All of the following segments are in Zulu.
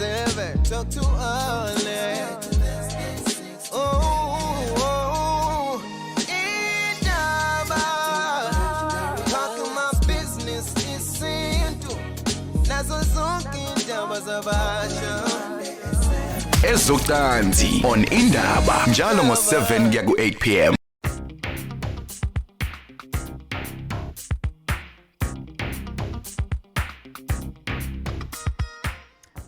7, talk too early. Oh, oh, indaba. Talking my business isintu. Nazo zonke indaba zabasha. Ezocansi on Indaba njalo ngo7 kuya ku8 pm.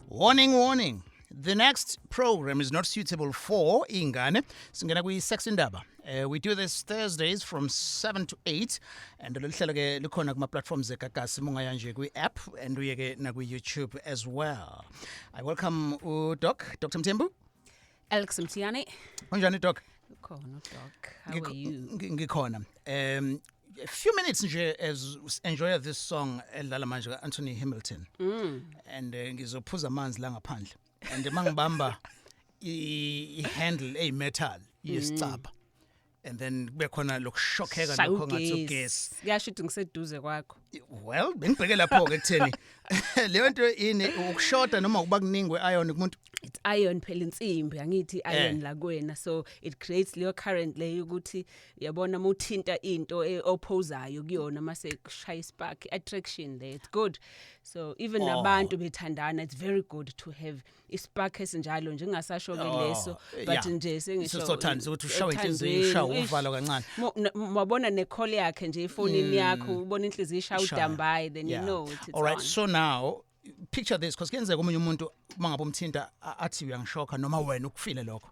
Warning, warning. The next program is not suitable for ingane. Singena kwi Sex Indaba. We do this Thursdays from 7 to 8 and lolu hlelo ke likhona kuma platforms eGagasi, mungaya nje kwi app and uye ke na kwi YouTube as well. I welcome u Doc, Dr Mthembu. Alex Mthiyane. Unjani, Doc? Ukhona, Doc. How are you? Ngikhona. A few minutes nje as enjoy this song edlala manje ka Anthony Hamilton. And ngizophuza amanzi la ngaphandle. And mangibamba i handle ey metal yesicabha. And then kube khona lokushokheka Shaya lokho ngathi ugesi. ugesi. Kuyasho ukuthi ngiseduze kwakho. Well, bengibheke lapho ke kutheni. Leyo nto ini, ukushoda noma ukuba kuningi kwe-iron kumuntu? It's iron phela, insimbi, angithi iron la kuwena, so it creates leyo current leyo ukuthi yabona muthinta into opposayo kuyona, mase kushaya spark, attraction there. It's good. So even nabantu bethandana, it's very good to have ispark esinjalo, njengasasho ke leso, but nje sengisho Sothanda ukuthi ushawe inhliziyo, ushawe uvalo kancane. Mabona ne call yakhe nje efonini yakho, ubona inhliziyo ishaya Ishaya. Udambayi, then you know it's All right, on. So now picture this, because kuyenzeka omunye umuntu mangabe umthinta athi uyangishoka noma wena ukufile lokho.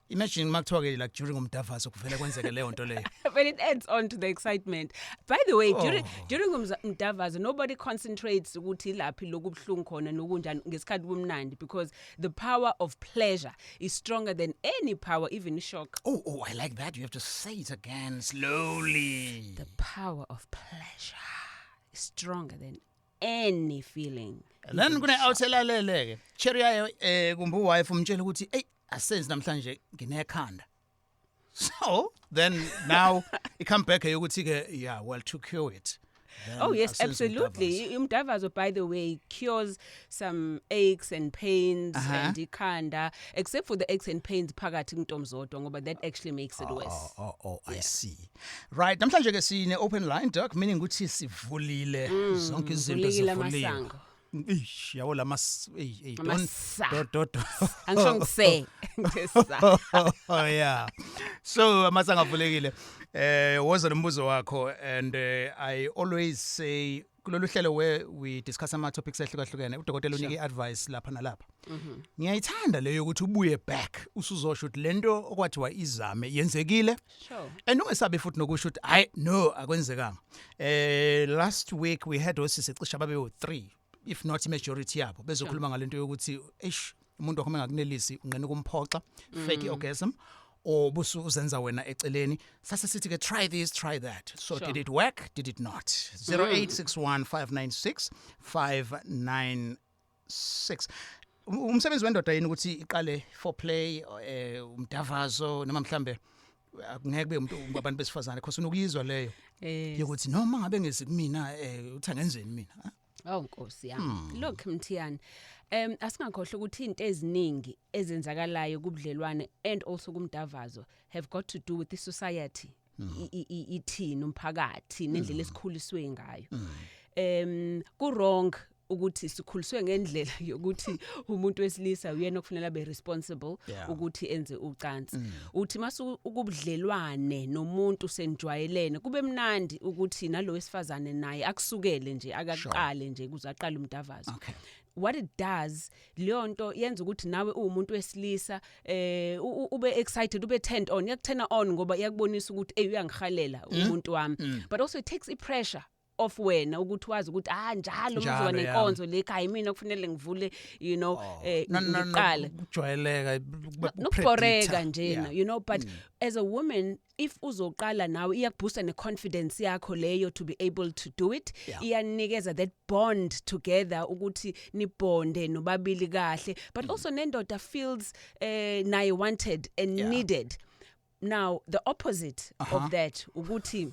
Imagine makuthiwa ke like during umdavazo kuvele kwenzeke leyo nto leyo. But it adds on to the excitement. By the way, during umdavazo, nobody concentrates ukuthi laphi lokubuhlungu khona nokunjani ngesikhathi kumnandi, because the power of pleasure is stronger than any power, even shock. Oh, I like that. You have to say it again slowly. The power of pleasure is stronger than any feeling. And then kune out elalele ke. Cherry yayo kumbe uwife umtshela ukuthi, "Hey, asenzi namhlanje, nginekhanda." So then now it come back ukuthi ke, yeah, well, to cure it. Then Oh yes, asenze absolutely. umdavazo. Umdavazo, by the way, cures some aches and pains and ikhanda, except for the aches and pains phakathi kuntomzodwa, ngoba that actually makes it worse. Oh, I see. Right, namhlanje ke sine open line, Doc, meaning ukuthi sivulile zonke izinto, Vulekile zivuliwe. amasango. Eish, yabo lamas, hey, hey, don't Amasa. don't. Angisho ngise. Ngisa. Oh yeah. So amasango avulekile. Woza nombuzo wakho and I always say kulolu hlelo where we discuss ama topics ehlukahlukene, udokotela unika iadvice lapha nalapha. Ngiyayithanda leyo ukuthi ubuye back usuzosho ukuthi lento okwathiwa izame yenzekile. And ungesabi futhi nokusho ukuthi hayi, no, akwenzekanga. Last week we had osisi cishe babe u3, if not majority yabo, bezokhuluma ngalento yokuthi eish, umuntu wakho mengakunelisi unqena ukumphoxa, fake orgasm or busu uzenza wena eceleni. Sase sithi ke try this, try that. So did it work? Did it not? 0861 596 596. Umsebenzi wendoda yini ukuthi iqale foreplay, umdavazo, noma mhlambe akungeke kube umuntu abantu besifazane, because unokuyizwa leyo yokuthi noma ngabe ngezi kumina, uthi angenzeni mina, ha? Oh Nkosi yami. Look, Mthiyane. Asingakhohlwa ukuthi izinto eziningi ezenzakalayo kubudlelwane and also kumdavazo have got to do with the society. Ithini umphakathi nendlela esikhuliswe ngayo. Ku wrong ukuthi sikhuliswe ngendlela yokuthi umuntu wesilisa uyena okufanele abe responsible ukuthi enze ucansi. Uthi masu ukubudlelwane nomuntu senijwayelene, kube mnandi ukuthi nalo wesifazane naye akusukele nje, akaqale nje kuze aqale umdavazo. What it does, leyo nto yenza ukuthi nawe uwumuntu wesilisa ube excited, ube turned on, iyakuturn on ngoba iyakubonisa ukuthi hey, uyangihalela umuntu wami, but also it takes i pressure off wena ukuthi wazi ukuthi ah, njalo Njalo, uzoba nenkonzo le ekhaya, mina kufanele ngivule No, ngiqale kujwayeleka. Nokuboreka njena, but as a woman, if uzoqala nawe, iyakuboosta neconfidence yakho leyo to be able to do it. Iyanikeza that bond together ukuthi nibonde nobabili kahle, but also nendoda feels naye wanted and needed. Now the opposite of that ukuthi,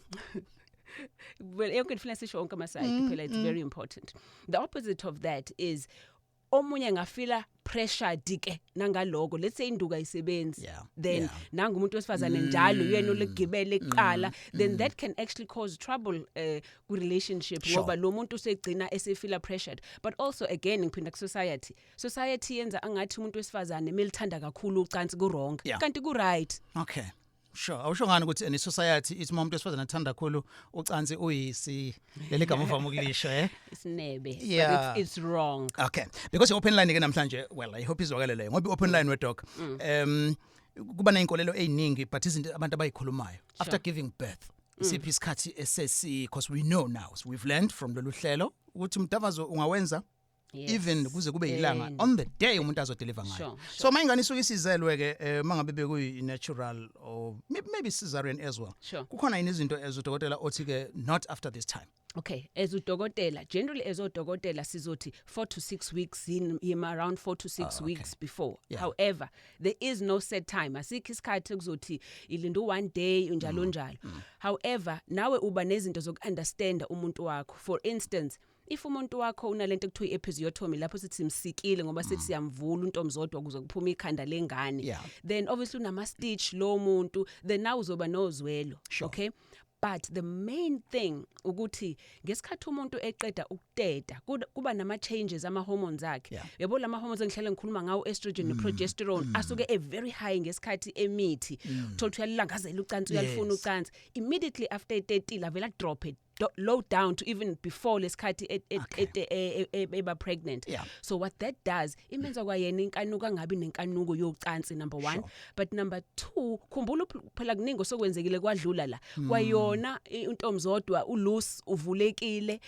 well, yonke kufanele sisho wonke ama-side phela, it's very important. The opposite of that is Omunye ngafila pressured ke nangaloko, let's say induku ayisebenzi, then nanga umuntu wesifazane njalo uyena olegibele eqala, then that can actually cause trouble ku relationship, ngoba lo muntu usegcina esefila pressured. But also again, ngiphinda ku society, society yenza angathi umuntu wesifazane melithanda kakhulu ucansi ku wrong, kanti ku right. Okay. Sure. Awusho ngani ukuthi in society ithi uma umuntu wesifazane athanda kakhulu ucansi uyisi leli gama uvama ukulisho, eh? Isinebe. But it's wrong. Okay. Because open line ke namhlanje, well, I hope izwakele leyo ngoba open line we doc. Kuba nezinkolelo eziningi, but izinto abantu abayikhulumayo after giving birth. Isiphi isikhathi esesi, because we know now, so we've learned from lolu hlelo ukuthi umdavazo ungawenza even kuze kube yilanga on the day umuntu azodeliver ngayo. So uma ingane isuke isizelwe ke, mangabe bekuyi natural or maybe cesarean as well, kukhona yini izinto ezodokotela othi ke not after this time? Okay, as udokotela, generally as odokotela sizothi 4 to 6 weeks in around 4 to 6 weeks before. However, there is no set time. Asikho isikhathi kuzothi ilinda one day, njalo njalo. However, nawe uba nezinto zokunderstand umuntu wakho. For instance, if umuntu wakho unalento ekuthiwa i-episiotomy, lapho sithi simsikile ngoba sithi siyamvula untomzodwa kuze kuphume ikhanda lengane, then obviously unama stitch lo muntu, then now uzoba nozwelo. Okay, but the main thing ukuthi ngesikhathi umuntu eqeda ukuteta kuba nama changes ama hormones akhe. Yabo, lama hormones engihlale ngikhuluma ngawo, estrogen ne progesterone, asuke e very high ngesikhathi emithi. Uthola ukuthi uyalangazela ucansi, uyalifuna ucansi. Immediately after etetile avela drop it low down to even before lesikhathi eba pregnant. So what that does, imenza kwayena inkanuko, angabi nenkanuko yocansi, number 1. But number 2, khumbula phela kuningi osokwenzekile kwadlula la kwayona untomzodwa uloose, uvulekile.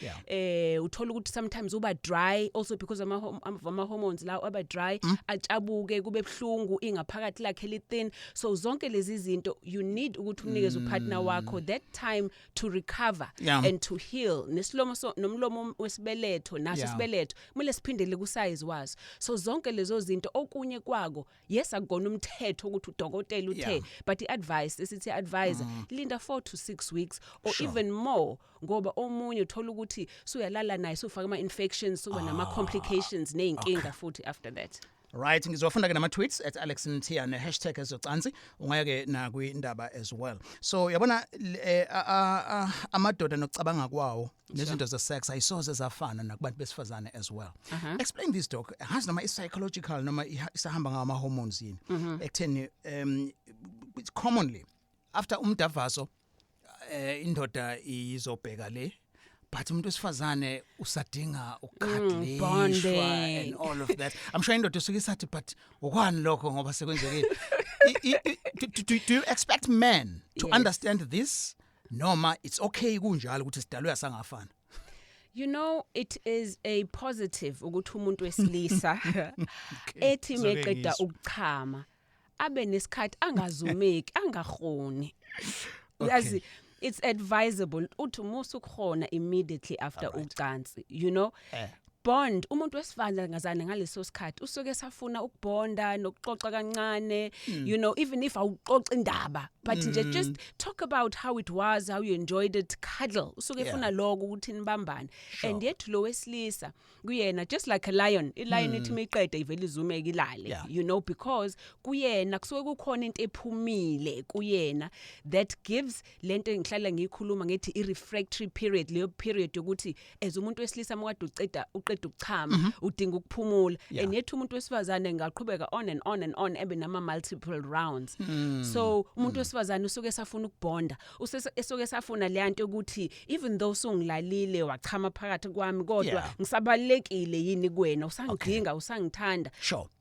Uthola ukuthi sometimes uba dry also because ama hormones la aba dry, atshabuke, kube ebhlungu, ingaphakathi lakhe li thin. So zonke lezi zinto, you need ukuthi unikeze upartner wakho that time to recover and to heal nesilomo, so nomlomo wesibeletho naso isibeletho kumele siphindele ku size waso. So zonke lezo zinto, okunye kwako, yes, akugona umthetho ukuthi udokotela uthe, but iadvice esithi advisor, linda 4 to 6 weeks or even more, ngoba omunye uthola ukuthi suyalala naye sufaka ama infections, suba nama complications nezinkinga futhi after that. Right, ngizowafunda ke nama tweets @AlexMthiyane, #ezocansi, ungaya ke na kwindaba as well. So yabona amadoda nokucabanga kwawo nezinto ze sex ayisoze zafana nakubantu besifazane as well. Explain this, doc. Has noma is psychological noma isahamba ngama hormones yini ekutheni it's commonly after umdavazo indoda izobheka le, but umuntu wesifazane usadinga ukucuddlishwa Bonding. and all of that. I'm sure indoda isuke isathi, "But ukwani lokho ngoba sekwenzekile?" Do you expect men to understand this, noma it's okay kunjalo ukuthi sidalwe asangafana? You know, it is a positive ukuthi umuntu wesilisa ethi Ngizoke meqeda ngizwe. ukuchama abe nesikhathi angazumeki, angahoni. Yazi, it's advisable uthi musu ukuhona immediately after ucansi. Bond umuntu wesifazane ngazana ngaleso sikhathi usuke safuna ukubonda nokuxoxa kancane, even if awuxoxa indaba, but nje just talk about how it was, how you enjoyed it, cuddle. Usuke efuna lokho ukuthi nibambane. And yet lo wesilisa kuyena, just like a lion, i lion ithi miqede ivele izumeke ilale, because kuyena kusuke kukhona into ephumile kuyena that gives lento engihlala ngiyikhuluma ngithi i refractory period, leyo period yokuthi as umuntu wesilisa makade uceda uqeda ukuchama udinga ukuphumula. And yet umuntu wesifazane ngaqhubeka on and on and on, ebe nama multiple rounds. So umuntu wesifazane usuke safuna ukubonda, esuke safuna le nto ukuthi even though sungilalile wachama phakathi kwami, kodwa ngisabalekile yini kuwena, usangidinga, usangithanda?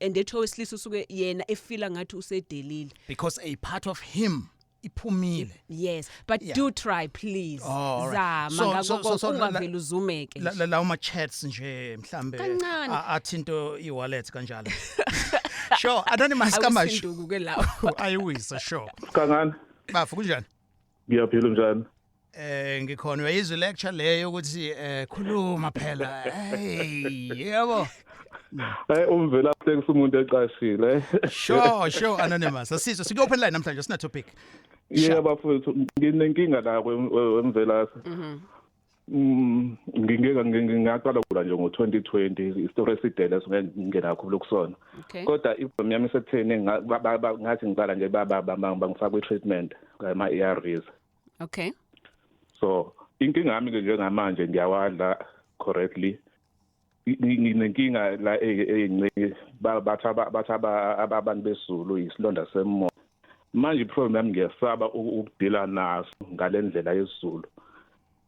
And ethi owesilisa usuke yena efila ngathi usedelile. Because a part of him iphumile. Yes, but do try, please. Oh, all right. Zama ngakho ungaveli uzumeke nje. Lawo ma chats nje mhlambe Kancane. athinto i-wallet kanjalo. Sure, anonymous kamasho. Awusinduku ke lawo. Ayiwisa, sure. Kangani? Bafu, kunjani? Ngiyaphila, njani? Ngikhona. Uyayizwa lecture leyo ukuthi khuluma phela. Hey, yebo. Hey, umvela sex umuntu ecashile. Sure, anonymous. Asizwe sike open line namhlanje, sina topic. Yebo bafowethu, nginenkinga la wemvelase. Ngingeke ngingaqala kula nje ngo-2020, isitori eside leso, ngeke ngingena kakhulu kusona. Kodwa iproblem yami isekutheni ngathi ngiqala nje bangifaka kwi-treatment ngama-ARVs. So inkinga yami ke njengamanje, ngiyawadla correctly. Nginenkinga la eyincenye, bathi abantu besizulu isilonda semoya. Manje iproblem yami, ngiyasaba ukudila naso ngale ndlela yesiZulu.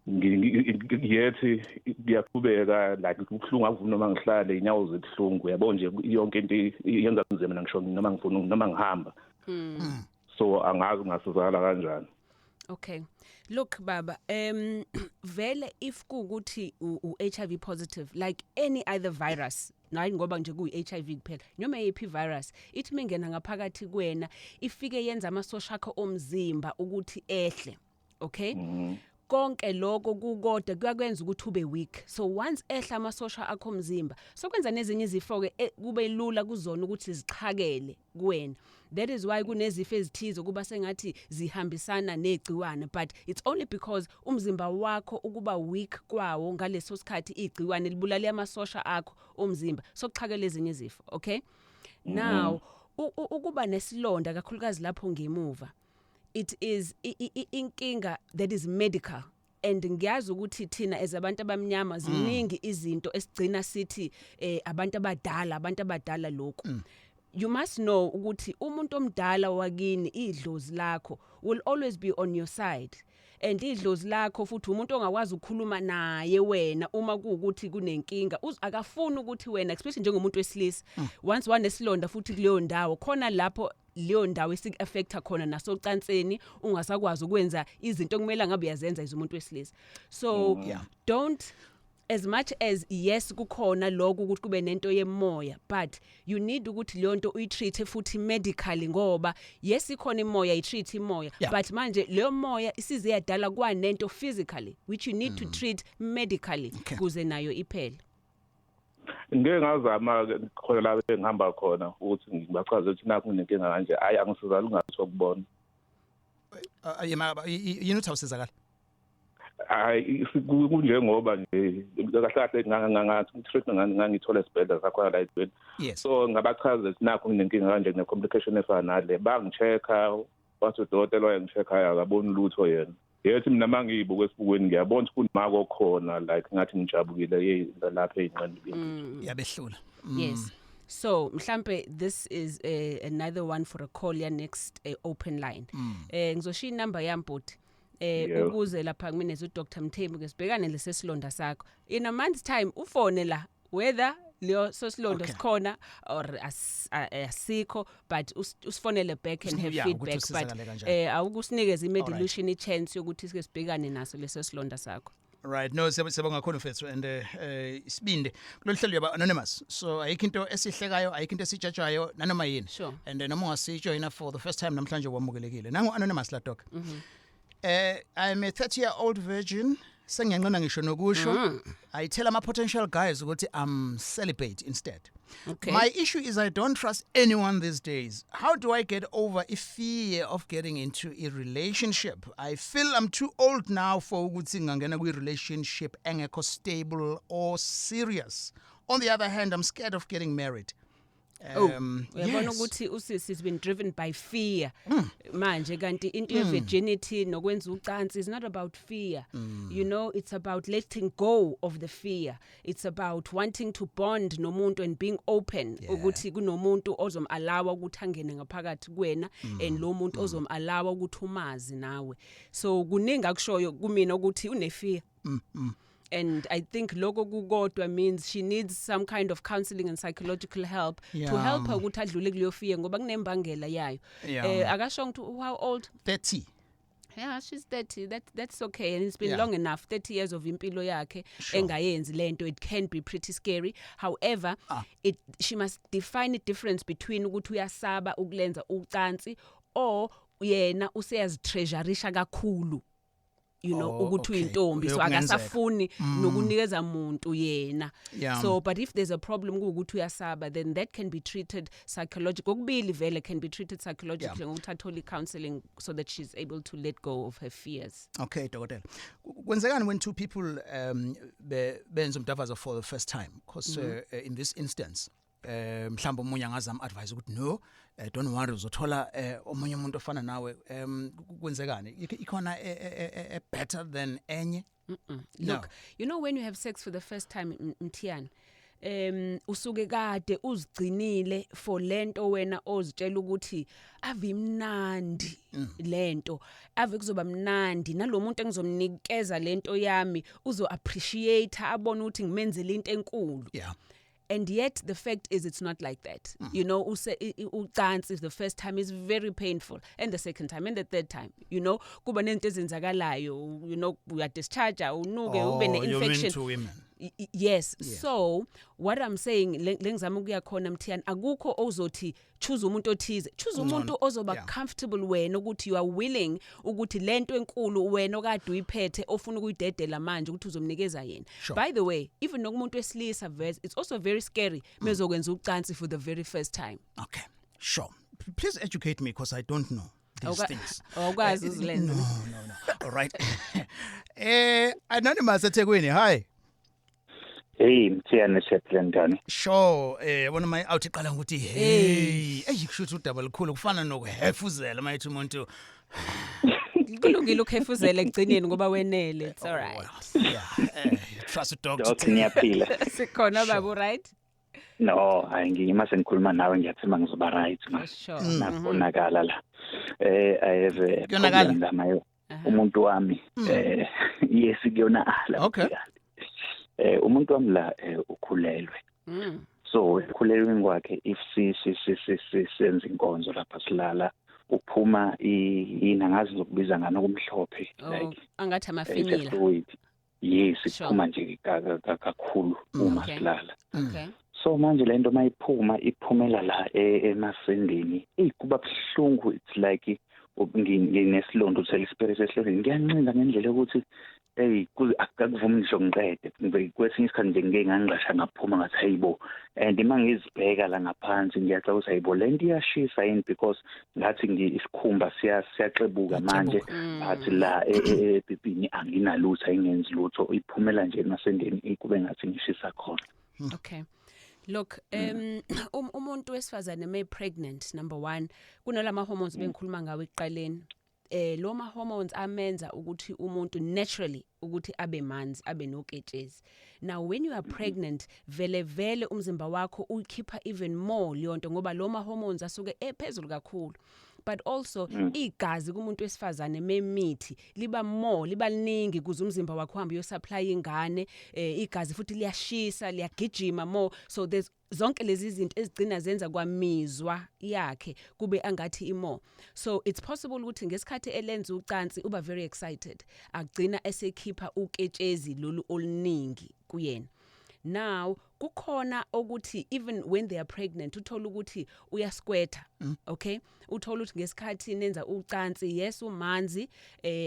Yethi kuyaqhubeka, like kubuhlungu, akuvumi noma ngihlale, inyawo zibuhlungu, yabo nje, yonke into yenza nzima, ngisho noma ngifuna noma ngihamba. So angazi ngasizakala kanjani. Okay. Look baba, vele if kuukuthi u HIV positive, like any other virus, nayi ngoba nje kuyi HIV kuphela, noma eyiphi virus ithi mengena ngaphakathi kuwena ifike yenza amasosha akho omzimba ukuthi ehle. Okay? Konke lokho kukodwa kuyakwenza ukuthi ube weak. So once ehla amasosha akho omzimba, sokwenza nezinye izifo ke kube lula kuzona ukuthi ziqhakele kuwena. That is why kunezifo ezithize kuba sengathi zihambisana negciwane, but it's only because umzimba wakho ukuba weak kwawo ngaleso sikhathi igciwane libulala amasosha akho omzimba, sokuxhakela ezinye izifo. Okay, now ukuba nesilonda kakhulukazi lapho ngemuva, it is inkinga that is medical, and ngiyazi ukuthi thina as abantu abamnyama ziningi izinto esigcina sithi abantu abadala, abantu abadala lokhu. You must know ukuthi umuntu omdala wakini, idlozi lakho, will always be on your side, and idlozi lakho futhi umuntu ongakwazi ukukhuluma naye wena uma kuukuthi kunenkinga. Akafuni ukuthi wena, especially njengomuntu wesilisa, once wanesilonda futhi kuleyo ndawo khona lapho leyo ndawo esik-affecta khona nasocansini, ungasakwazi ukwenza izinto okumele ngabe uyazenza as umuntu wesilisa. So don't, as much as yes kukhona lokho ukuthi kube nento yemoya, but you need ukuthi leyo nto uyitreat futhi medically, ngoba yes ikhona imoya, itreat imoya, but manje leyo moya isize yadala kwanento physically which you need to treat medically kuze nayo iphele. Ngike ngazama ke khona la engihamba khona ukuthi ngibachaze ukuthi nakho nginenkinga kanje, hayi, angisizali ungathi ukubona. Yema, yini uthi awusizakala? Hayi, kunjengoba nje kahle kahle ngathi treatment ngangithola esibhedlela sakhona la edweni. So ngabachaza ukuthi nakho nginenkinga kanje, ne-complication efana nale. Bangi-check-a, wathi udokotela wayengi-check-a akaboni lutho yena. Yethi mina uma ngiyibuka esibukweni ngiyabona ukuthi kunimako khona, like ngathi ngijabukile, hey, lapha ey'nqeni. Yabehlula. Yes, so mhlambe this is another one for a call ya next open line. Ngizoshiya inamba yami, bhuti, ukuze lapha kumina uDr Mthembu ke sibhekane lesesilonda sakho in a month's time. Ufone la whether leyo sosilonda sikhona or asikho, but usifonele back and have Yeah, ukuthi feedback, but usizakale kanjani. Awukusinikeze iMedilution i-chance yokuthi sike sibhekane naso leso silonda sakho. Right, no, siyabonga kakhulu mfethu, and isibinde kulolu hlelo yaba anonymous, so ayikho into esihlekayo, ayikho into esijajayo nanoma yini. And noma ungasijoyina for the first time namhlanje, wamukelekile. Nangu anonymous la, doc. I'm a 30 year old virgin, sengiyanqena ngisho nokusho. I tell ama potential guys ukuthi I'm celibate instead. My issue is I don't trust anyone these days. How do I get over a fear of getting into a relationship? I feel I'm too old now for ukuthi ngingangena kwi relationship engekho stable or serious. On the other hand, I'm scared of getting married. Oh, uyabona Yes. ukuthi usisi has been driven by fear manje, kanti into ye virginity nokwenza ucansi is not about fear. It's about letting go of the fear. It's about wanting to bond nomuntu and being open ukuthi kunomuntu ozom-allowa ukuthi angene ngaphakathi kuwena and lo muntu ozom-allowa ukuthi umazi nawe. So kuningi akushoyo kumina ukuthi une-fear, and I think lokho kukodwa means she needs some kind of counseling and psychological help to help her ukuthi adlule kuleyo fear, ngoba kunembangela yayo. Akasho ukuthi how old? 30. Yeah, she's 30. That's okay, and it's been long enough, 30 years of impilo yakhe engayenzi lento. It can be pretty scary. However, it she must define the difference between ukuthi uyasaba ukulenza ucansi or yena useyazitreasureisha kakhulu. Ukuthi uyintombi, so Leyo kungenzeka. akasafuni nokunikeza muntu yena. So but if there's a problem kuwukuthi uyasaba, then that can be treated psychologically. Kokubili vele can be treated psychologically ngokuthi athole counseling so that she's able to let go of her fears. Okay, dokotela. Kwenzekani when two people benza umdavazo for the first time? Because in this instance, mhlawumbe omunye angazama advise ukuthi, "No, don't worry, uzothola omunye umuntu ofana nawe." Kwenzekani? Ikhona better than enye? No. Look, you know when you have sex for the first time, Mthiyane, usuke kade uzigcinile for lento wena ozitshela ukuthi ave imnandi lento, ave kuzoba mnandi nalomuntu engizomnikeza lento yami uzo appreciate, abone ukuthi ngimenzele into enkulu. And yet the fact is it's not like that. Ucansi the first time is very painful, and the second time and the third time. Kuba nento ezenzakalayo, uya discharge, unuke, ube Oh, you mean ne-infection. To women. Yes. So what I'm saying, lengizama ukuya khona, Mthiyane, akukho ozothi choose umuntu othize, choose umuntu ozoba comfortable wena ukuthi you are willing ukuthi lento enkulu wena okade uyiphethe ofuna ukuyidedela manje ukuthi uzomnikeza yena. By the way, even nokumuntu wesilisa, it's also very scary mezokwenza ucansi for the very first time. Okay, sure. Please educate me because I don't know these things. Awukwazi uzilenza. No. All right. Anonymous eThekwini, hi. Hey Mthiyane, siyaphila, njani? Sure, yabona my out iqala ngokuthi hey, ey, kusho ukuthi udaba likhulu, kufana nokuhefuzela mayithi umuntu. Kulungile ukuhefuzela ekugcineni ngoba wenele, it's all right. Well, yeah, trust the doctor. Doc, ngiyaphila. Sikhona baba, right? No, hayi, ngima sengikhuluma nawe ngiyathemba ngizoba right ma. Nakonakala la. I have a Kuyonakala? problem la mayo. Umuntu wami yes, kuyonakala. Umuntu wami la ukhulelwe. So ekhulelweni kwakhe, if si si si si si senza inkonzo lapha silala, uphuma yini, angazi ngizokubiza ngani, okumhlophe Oh, like angathi it's a amafinyila. fluid. Yes, iphuma nje kakhulu uma silala. So manje lento mayiphuma iphumela la emasendeni, eyi, kuba buhlungu. It's like nginesilonda, uthela ispirit esilondeni, ngiyancinda ngendlela yokuthi eyi, akuvumi ngisho ngiqede. Kwesinye isikhathi nje ngike ngangqasha ngaphuma, ngathi hayibo, and uma ngizibheka la ngaphansi ngiyacabanga ukuthi hayibo, le nto iyashisa yini, because ngathi isikhumba siyaxebuka manje, but la epipini anginalutho, ayingenzi lutho, iphumela nje emasendeni, kube ngathi ngishisa khona. Okay. Look, umuntu wesifazane may pregnant, number 1, kunalama hormones bengikhuluma ngawo ekuqaleni. Lo ma hormones amenza ukuthi umuntu naturally ukuthi abe manzi, abe noketshezi. Now when you are pregnant, vele vele umzimba wakho uyikhipha even more leyo nto ngoba lo ma hormones asuke ephezulu kakhulu. But also igazi kumuntu wesifazane memithi liba more, liba liningi kuze umzimba wakho uhambe uyosupply ingane. Igazi futhi liyashisa, liyagijima more, so there's zonke lezi zinto ezigcina zenza kwamizwa yakhe kube angathi imo. So it's possible ukuthi ngesikhathi elenza ucansi uba very excited, agcina esekhipha uketshezi lolu oluningi kuyena. Now kukhona ukuthi even when they are pregnant uthola ukuthi uyasquirta. Okay, uthola ukuthi ngesikhathi nenza ucansi, yes, umanzi,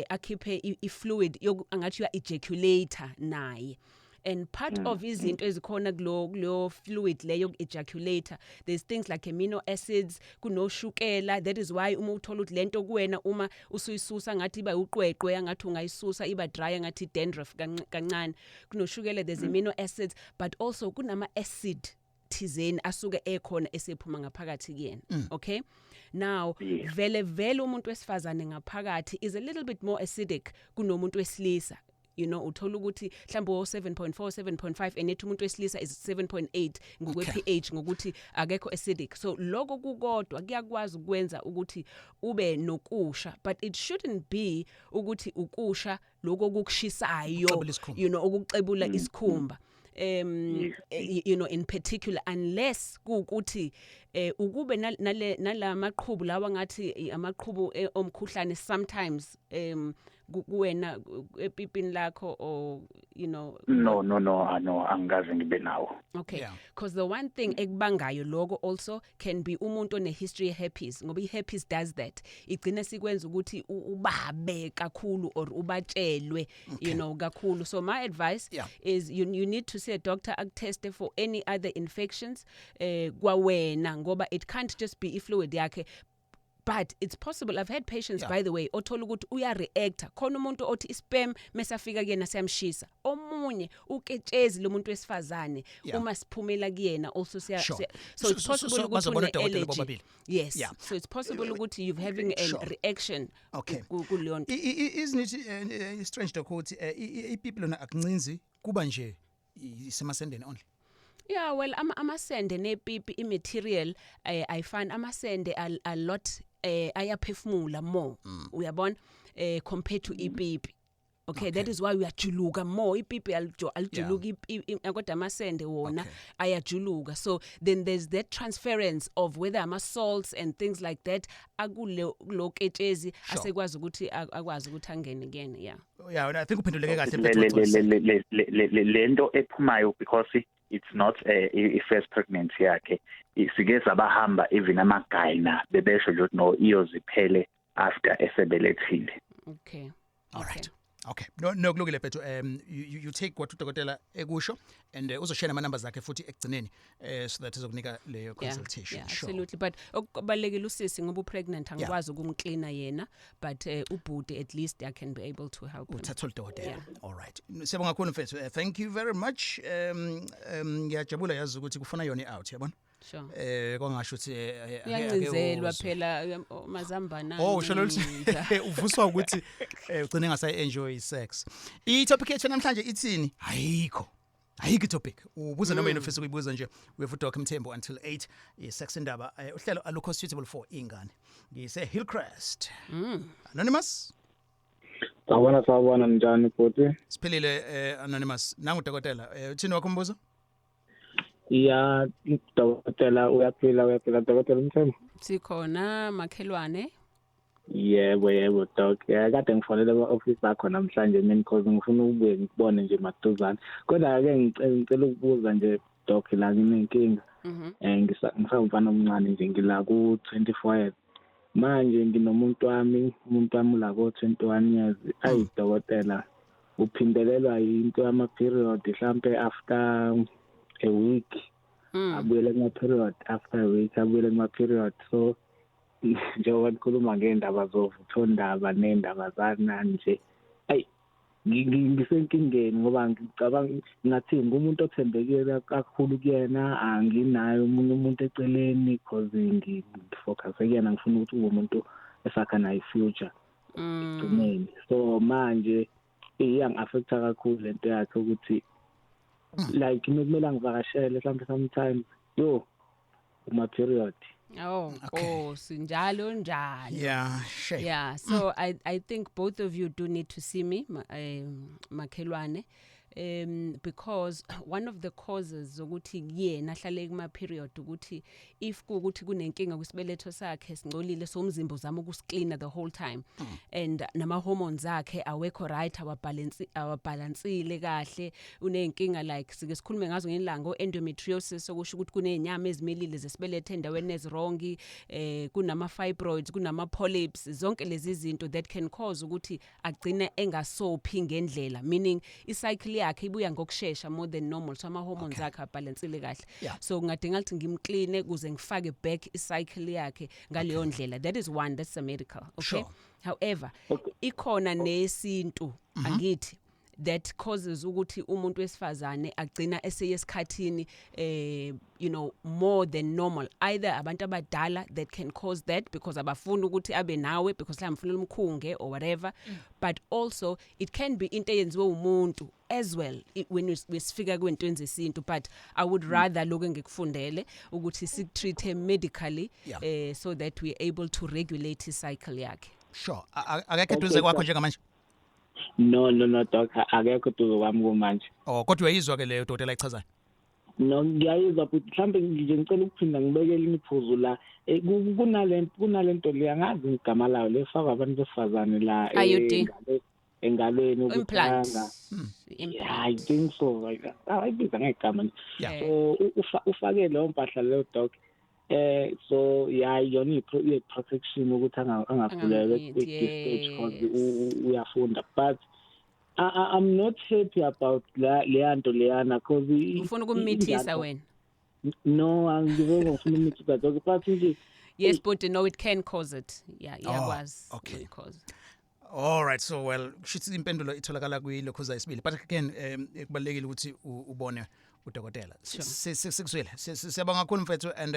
akhiphe i-fluid angathi uya ejaculate naye, and part of izinto ezikhona kulo fluid leyo ejaculate, there's things like amino acids, kunoshukela. That is why uma uthola ukuthi lento kuwena uma usuyisusa ngathi iba uqweqwe, ngathi ungayisusa iba dry, ngathi dandruff kancane, kunoshukela, there's amino acids, but also kunama acid thizeni asuke ekhona esephuma ngaphakathi kuyena. Okay, now vele vele umuntu wesifazane ngaphakathi is a little bit more acidic kunomuntu wesilisa. Uthola ukuthi mhlawumbe o 7.4, 7.5, and ethi umuntu wesilisa is 7.8 ngokwe pH, ngokuthi akekho acidic. So lokho kukodwa kuyakwazi ukwenza ukuthi ube nokusha, but it shouldn't be ukuthi ukusha lokho kukushisayo. Ukuxebula isikhumba. Ukuxebula isikhumba in particular, unless kuukuthi ukube nale nalamaqhubu lawa ngathi amaqhubu omkhuhlane sometimes. Kuwena epipini lakho or you know? No, angikaze ngibe nawo. Okay, because the one thing ekubangayo lokho also can be umuntu one history herpes, ngoba i-herpes does that, igcina sikwenza ukuthi ubabe kakhulu or ubatshelwe kakhulu. So my advice is you need to see a doctor akuteste for any other infections kwawena, ngoba it can't just be i-fluid yakhe. But it's possible. I've had patients, by the way, othola ukuthi uya-reacta. Khona umuntu othi i-sperm mesafika kuyena siyamshisa, omunye uketshezi lomuntu wesifazane uma siphumela kuyena also siya so it's possible ukuthi bazobona une udokotela allergy. bobabili. Yes. So it's possible ukuthi you've having a reaction kuleyo nto. Isn't it strange, doc, ukuthi ipipi lona akuncinzi, kuba nje isemasendeni only? Yeah, well, amasende nepipi, i-material I find amasende a lot ayaphefumula more, uyabona, compared to ipipi. Okay, that is why uyajuluka more. Ipipi alijuluki, kodwa amasende wona ayajuluka. So then there's that transference of whether ama salts and things like that akule lo ketshezi asekwazi ukuthi akwazi ukuthi angene kuyena, yeah. Yeah, I think uphenduleke kahle, Le mfethu, le wagcwalisa. Le lento ephumayo, because it's not a first pregnancy yakhe, sike sabahamba even ama-gyna, bebesho nje ukuthi no, iyoziphele after esebelethile. All right. Okay. No, kulungile mfethu. You take what udokotela ekusho and uzoshare ama numbers akhe futhi ekugcineni so that izokunika leyo consultation. Yeah, absolutely. But okubalekile, usisi ngoba upregnant, angikwazi ukumcleana yena, but ubhuti at least I can be able to help him. Uthatha udokotela. Yeah. All right. Siyabonga kakhulu, mfethu. Thank you very much. Ngiyajabula yazi ukuthi kufuna yona i-out, yabona? Sure. Kwangasho ukuthi Uyancinzelwa phela mazambana. Oh, usho lolu uvuswa ukuthi ugcine ngasa enjoy sex. I topic yethu namhlanje ithini? Ayikho. Ayikho i-topic. Ubuza noma yini ofisa ukuyibuza nje. We have Doc Mthembu until 8. I-sex indaba, uhlelo alukho suitable for ingane. Ngise Hillcrest. Anonymous. Sawubona, sawubona, njani bhuti? Siphilile, Anonymous. Nangu dokotela. Uthini wakho umbuzo? Ya, dokotela, uyaphila, uyaphila dokotela Mthembu? Sikhona, makhelwane. Yebo, doc. Ya, kade ngifonele ema-office akho namhlanje mina because ngifuna ukubuye ngikubone nje maduzane. Kodwa ke ngicela ukubuza nje, doc, la nginenkinga. Ngisawumfana omncane nje, ngila ku 24 years. Manje nginomuntu wami, umuntu wami la ko 21 years. Ayi dokotela, uphindelelwa into yama period mhlambe after a week. Abuyele kuma period after a week, abuyele kuma period. So njengoba nikhuluma ngendaba zovuthondaba nendaba zanani nje, ayi ngisenkingeni ngoba ngicabanga ngathi ngumuntu othembekile kakhulu kuyena, anginayo omunye umuntu eceleni because ngifocus kuyena, ngifuna ukuthi ube umuntu esakha naye future ekugcineni. So manje iyangi-affecta kakhulu lento yakhe ukuthi like kumele angivakashele mhlawumbe sometimes yo uma period. Oh, Nkosi, njalo njalo. Yeah, shame. Yeah, so I think both of you do need to see me, makhelwane, because one of the causes zokuthi yena ahlale kuma period ukuthi if kuukuthi kunenkinga kwisibeletho sakhe, singcolile, so umzimba uzama ukuscleana the whole time and nama hormones akhe awekho right, awabalance, awabalansile kahle, unenkinga like sike sikhulume ngazo ngelanga, endometriosis, okusho ukuthi kunezinyama ezimilile zesibeletho endaweni eziwrong, kunama fibroids, kunama polyps, zonke lezi zinto that can cause ukuthi agcine engasophi ngendlela, meaning icycle yakhe ibuya ngokushesha more than normal, so ama hormones akhe abalansile kahle. So ngingadinga ukuthi ngimcleane ukuze ngifake back icycle yakhe ngaleyo ndlela. That is one, that's the medical, okay? However, ikhona nesintu, angithi, that causes ukuthi umuntu wesifazane agcina eseye esikhathini more than normal. Either abantu abadala that can cause that because abafuni ukuthi abe nawe because mhlawumbe ufuna umkhunge or whatever, but also it can be into eyenziwe umuntu as well when sifika kwento zesintu. But I would rather lokho engikufundele ukuthi sikutreat medically so that we are able to regulate his cycle yakhe. Sure. Akekho eduze kwakho njengamanje? No, doc, akekho eduze kwami kumanje. Oh, kodwa uyayizwa ke leyo dokotela ayichazayo? No, ngiyayizwa, but mhlambe nje ngicela ukuphinda ngibekele imiphuzu la. Kunalento le, angazi igama layo, lefakwa abantu besifazane la. IUD. Engalweni ukuthi Implant. Yeah, I think so, like ayibiza ngegama nje. So ufake leyo mpahla leyo, doc. So yeah, yona i-protection ukuthi angakhulelwa at Angamhit, this stage because uyafunda, but I'm not happy about la leyanto leyana because Ufuna ukumithisa wena? No, angivele ngifuna ukumithisa, doc, but nje Yes, but no, it can cause it. Yeah, iyakwazi. Okay. Will cause. All right, so well, kushuthi impendulo itholakala kuyilokhuza isibili, but again kubalekile ukuthi ubone udokotela. Sikuzwile. Siyabonga kakhulu, mfethu, and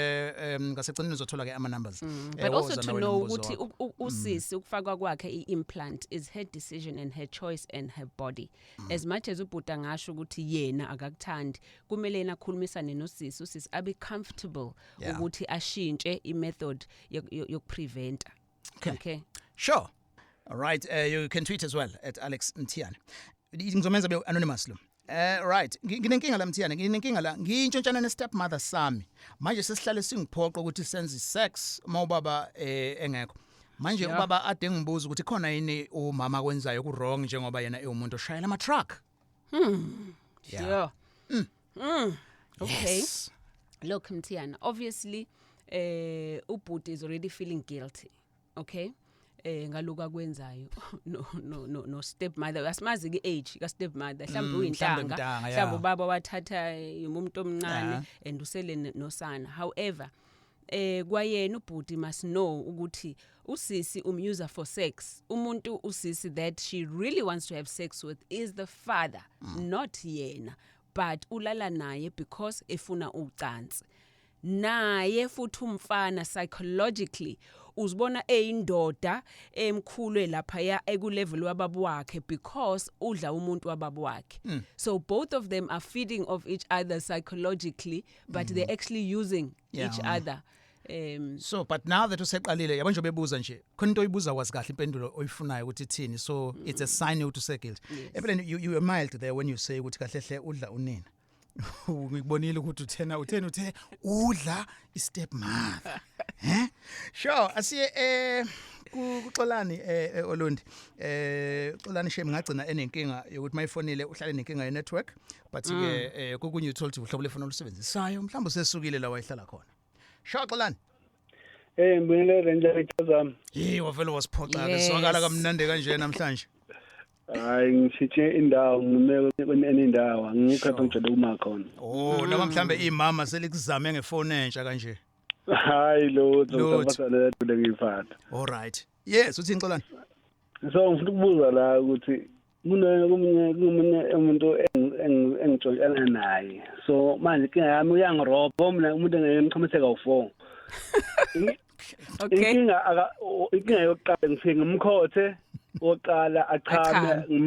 ngasegcineni uzothola ke ama numbers. But also Woza to nawe know nombuzo ukuthi wakho. Usisi ukufakwa kwakhe i-implant is her decision and her choice and her body. As much as ubhuda ngasho ukuthi yena akakuthandi, kumele yena akhulumisane nosisi, usisi abe comfortable ukuthi ashintshe i-method yokupreventa. Okay. Okay. Sure. All right, you can tweet as well at Alex Mthiyane. Ngizomenza be anonymous lo. Right, nginenkinga la, Mthiyane, nginenkinga la. Ngiyintshontshana ne stepmother sami. Manje sesihlale singiphoqa ukuthi senze sex uma ubaba engekho. Manje ubaba ade ngibuza ukuthi khona yini umama akwenzayo ku wrong njengoba yena ewumuntu oshayela ama truck. Yeah. Sure. Okay. Yes. Look, Mthiyana, obviously ubhuti is already feeling guilty. Okay? Ngaloku akwenzayo no stepmother, asimazi ke age ka stepmother, mhlawumbe Mhlawumbe uyintanga, mntanga, yeah. mhlawumbe ubaba wathatha umuntu omncane and usele nosana. However, kwayena ubhuti must know ukuthi usisi umuser for sex. Umuntu usisi that she really wants to have sex with is the father, not yena, but ulala naye because efuna ucansi naye. Futhi umfana psychologically uzibona eyindoda emkhulu lapha ya ekulevel wababa wakhe because udla umuntu wababa wakhe. So both of them are feeding off each other psychologically, but they're actually using each other. So but now that useqalile, yabo nje bebuza nje khona into oyibuza wazi kahle impendulo oyifunayo ukuthi ithini, so it's a sign ukuthi useguilt. Empeleni you were mild there when you say ukuthi kahle hle udla unina. Ngikubonile ukuthi uthena uthena uthe udla i-stepmother. Sure, asiye kuXolani Olundi. Xolani shame ngagcina enenkinga yokuthi mayifonile uhlale nenkinga ye network, but ke kokunye uthola ukuthi uhlobo lefoni olusebenzisayo, mhlawumbe usesukile la wayehlala khona. Sure, Xolani. Ngibingelele njalo zami. Hey, wavele wasiphoxa ke. Yes. Zwakala kamnandi kanje namhlanje. Hayi, ngishintshe indawo, ngime kwenye indawo, angikho lapho ngijwayele kuma khona. Oh, noma mhlambe imama selikuzame ngefoni entsha kanje. Hayi lutho. Lutho. Ngisabatha le ngiyifata. All right. Yes, uthini, Xolani? So ngifuna ukubuza la ukuthi kune kumunye umuntu engitshontshana naye. So manje inkinga yami uyangirobha mina, umuntu engimchamise kawu4. Inkinga yokuqala, ngifike ngimkhothe oqala achame, Achame.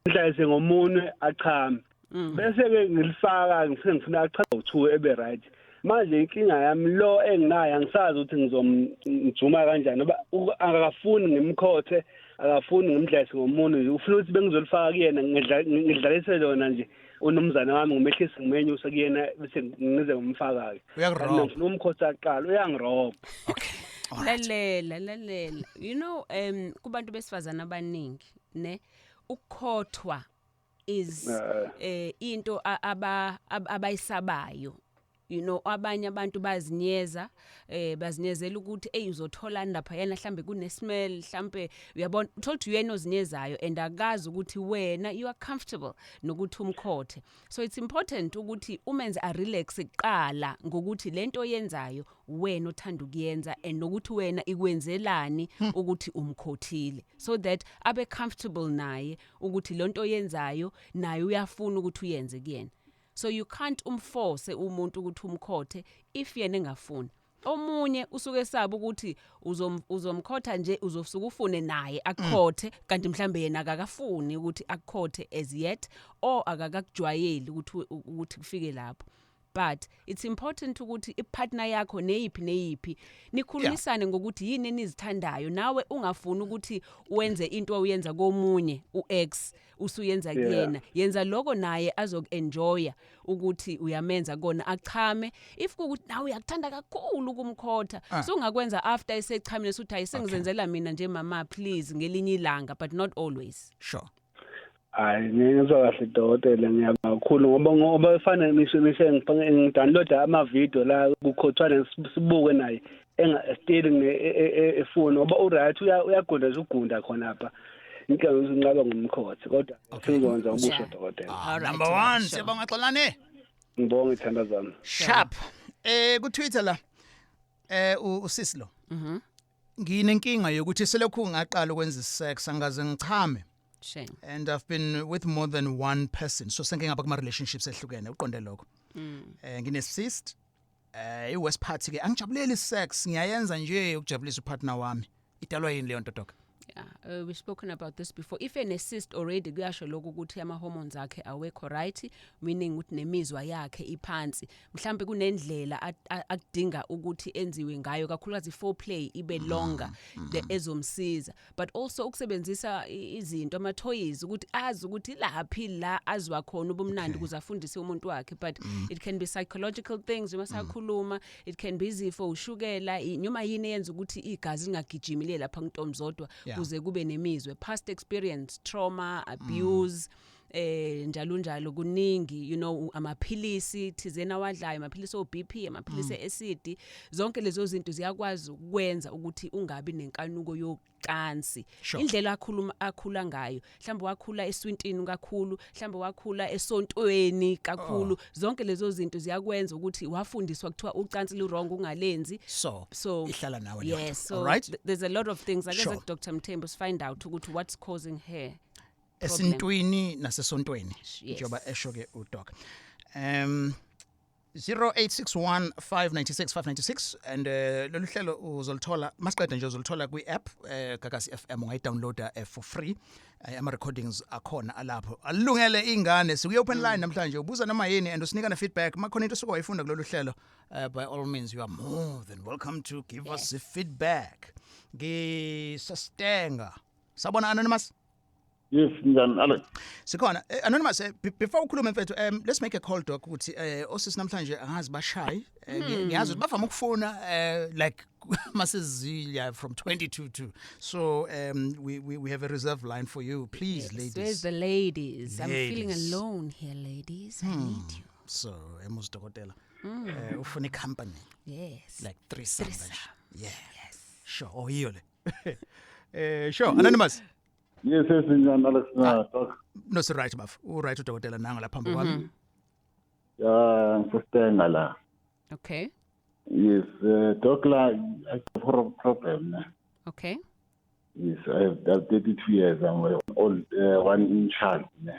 ngidlalise ngomunwe achame. Bese ke ngilifaka, ngifike ngifuna achaze u2 ebe right. Manje inkinga yami, lo enginayo angisazi ukuthi ngizomjuma kanjani ngoba akafuni ngimkhothe, akafuni ngimdlalise ngomunwe nje, ufuna ukuthi bengizolifaka kuyena, ngidlalise lona nje unomzana wami, ngimehlise ngimenyuse kuyena bese ngize ngimfaka ke. Uyakurobha. Ngifuna umkhotha aqala, uyangirobha. Okay. All right. Lalela, lalela, kubantu besifazana abaningi ne ukukhothwa is into abayisabayo. Abanye abantu bazinyeza, bazinyezela ukuthi hey, uzotholani lapha yena, mhlambe kune smell, mhlambe uyabona, uthola ukuthi uyena ozinyezayo and akazi ukuthi wena you are comfortable nokuthi umkhothe. So it's important ukuthi umenze a relax kuqala ngokuthi lento oyenzayo wena othanda ukuyenza and nokuthi wena ikwenzelani ukuthi umkhothile, so that abe comfortable naye ukuthi lonto oyenzayo naye uyafuna ukuthi uyenze kuyena. So you can't umforce umuntu ukuthi umkhothe if yena engafuni. Omunye usuke esaba ukuthi uzomkhotha nje uzosuka ufune naye akukhothe, kanti mhlambe yena akakafuni ukuthi akukhothe as yet or akakakujwayeli ukuthi kufike lapho. But it's important ukuthi ipartner yakho neyiphi neyiphi nikhulumisane ngokuthi yini enizithandayo. Nawe ungafuni ukuthi wenze into oyenza komunye uex usuyenza kuyena. Yenza lokho naye azokuenjoya ukuthi uyamenza kona achame. If kukuthi nawe uyakuthanda kakhulu ukumkhotha, so ungakwenza after esechamile, suthi hayi, sengizenzela mina nje mama, please, ngelinye ilanga, but not always. Hayi, ngizwa kahle dokotela, ngiyabonga kakhulu ngoba efana ngisho ngidownloada ama-video la kukhothwane, sibuke naye enga still efuna ngoba u-right, uyagunda nje, ugunda khonapha. Inkinga ukuthi unqaba ngumkhothi, kodwa sizokwenza ubusho, dokotela. Ah, number 1. Siyabonga, Xolani. Ngibonga ithanda zami. Sharp. Ku Twitter la usisi lo. Nginenkinga yokuthi selokhu ngaqala ukwenza sex angaze ngichame. Shame. And I've been with more than one person. So senke ngaba kuma relationships ehlukene, uqonde lokho. Ngine cyst. I worst part ke, angijabuleli sex, ngiyayenza nje ukujabulisa upartner wami. Idalwa yini leyo nto, doc? Yeah, we've spoken about this before. If ene cyst already, kuyasho lokho ukuthi ama hormones akhe awekho right, meaning ukuthi nemizwa yakhe iphansi. Mhlambe kunendlela akudinga ukuthi enziwe ngayo, kakhulukazi foreplay ibe longer, the ezomsiza. But also ukusebenzisa izinto, ama toys, ukuthi azi ukuthi laphi la azwa khona ubumnandi ukuze afundise umuntu wakhe. But it can be psychological things uma sakhuluma, it can be izifo, ushukela, noma yini eyenza ukuthi igazi lingagijimi liye lapha kuntomzodwa kuze kube nemizwe, past experience, trauma, abuse, njalo njalo, kuningi, amaphilisi thizena awadlayo, amaphilisi o BP, amaphilisi acid, zonke lezo zinto ziyakwazi ukwenza ukuthi ungabi nenkanuko yocansi. Indlela akhuluma akhula ngayo, mhlawumbe wakhula eswintini kakhulu, mhlawumbe wakhula esontweni kakhulu, zonke lezo zinto ziyakwenza ukuthi wafundiswa kuthiwa ucansi lu wrong, ungalenzi. So So ihlala nawe leyo nto. Yes, so Alright. There's a lot of things ake Dr Mthembu find out ukuthi what's causing her problem. Esintwini nasesontweni, njengoba esho ke udoc. 0861 596 596 and lolu hlelo uzolithola masiqeda nje, uzolithola kwi-app Gagasi FM, ungayidownloada for free. Ama recordings akhona alapho alungele ingane. Sikuye open line namhlanje, ubuza noma yini and usinika na feedback makhona into osuke wayifunda kulolu hlelo. By all means, you are more than welcome to give us the feedback. Ngisastenga, sabona Anonymous. Yes, njani Alex? Sikhona. Anonymous, before ukhulume mfethu, let's make a call, doc, ukuthi osisi namhlanje angazi bashayi. Ngiyazi ukuthi bavama ukufuna like masizilya from 22 to, so we have a reserve line for you, please. Yes, ladies. Where's the ladies? I'm feeling Ladies. alone here, ladies. I need you. So emuzidokotela ufuna company. Yes. Like threesome kanje. Yeah, yes, sure. Oh, yiyo le. Sure, Anonymous. Yes, njani Alex na doc? No, si right baf, u right udokotela nanga lapha phambi kwami. Ya, ngisestenga la. Okay. Yes, doc la, I have a problem, ne? Okay. Yes, I have 32 years. I'm old, one child, ne?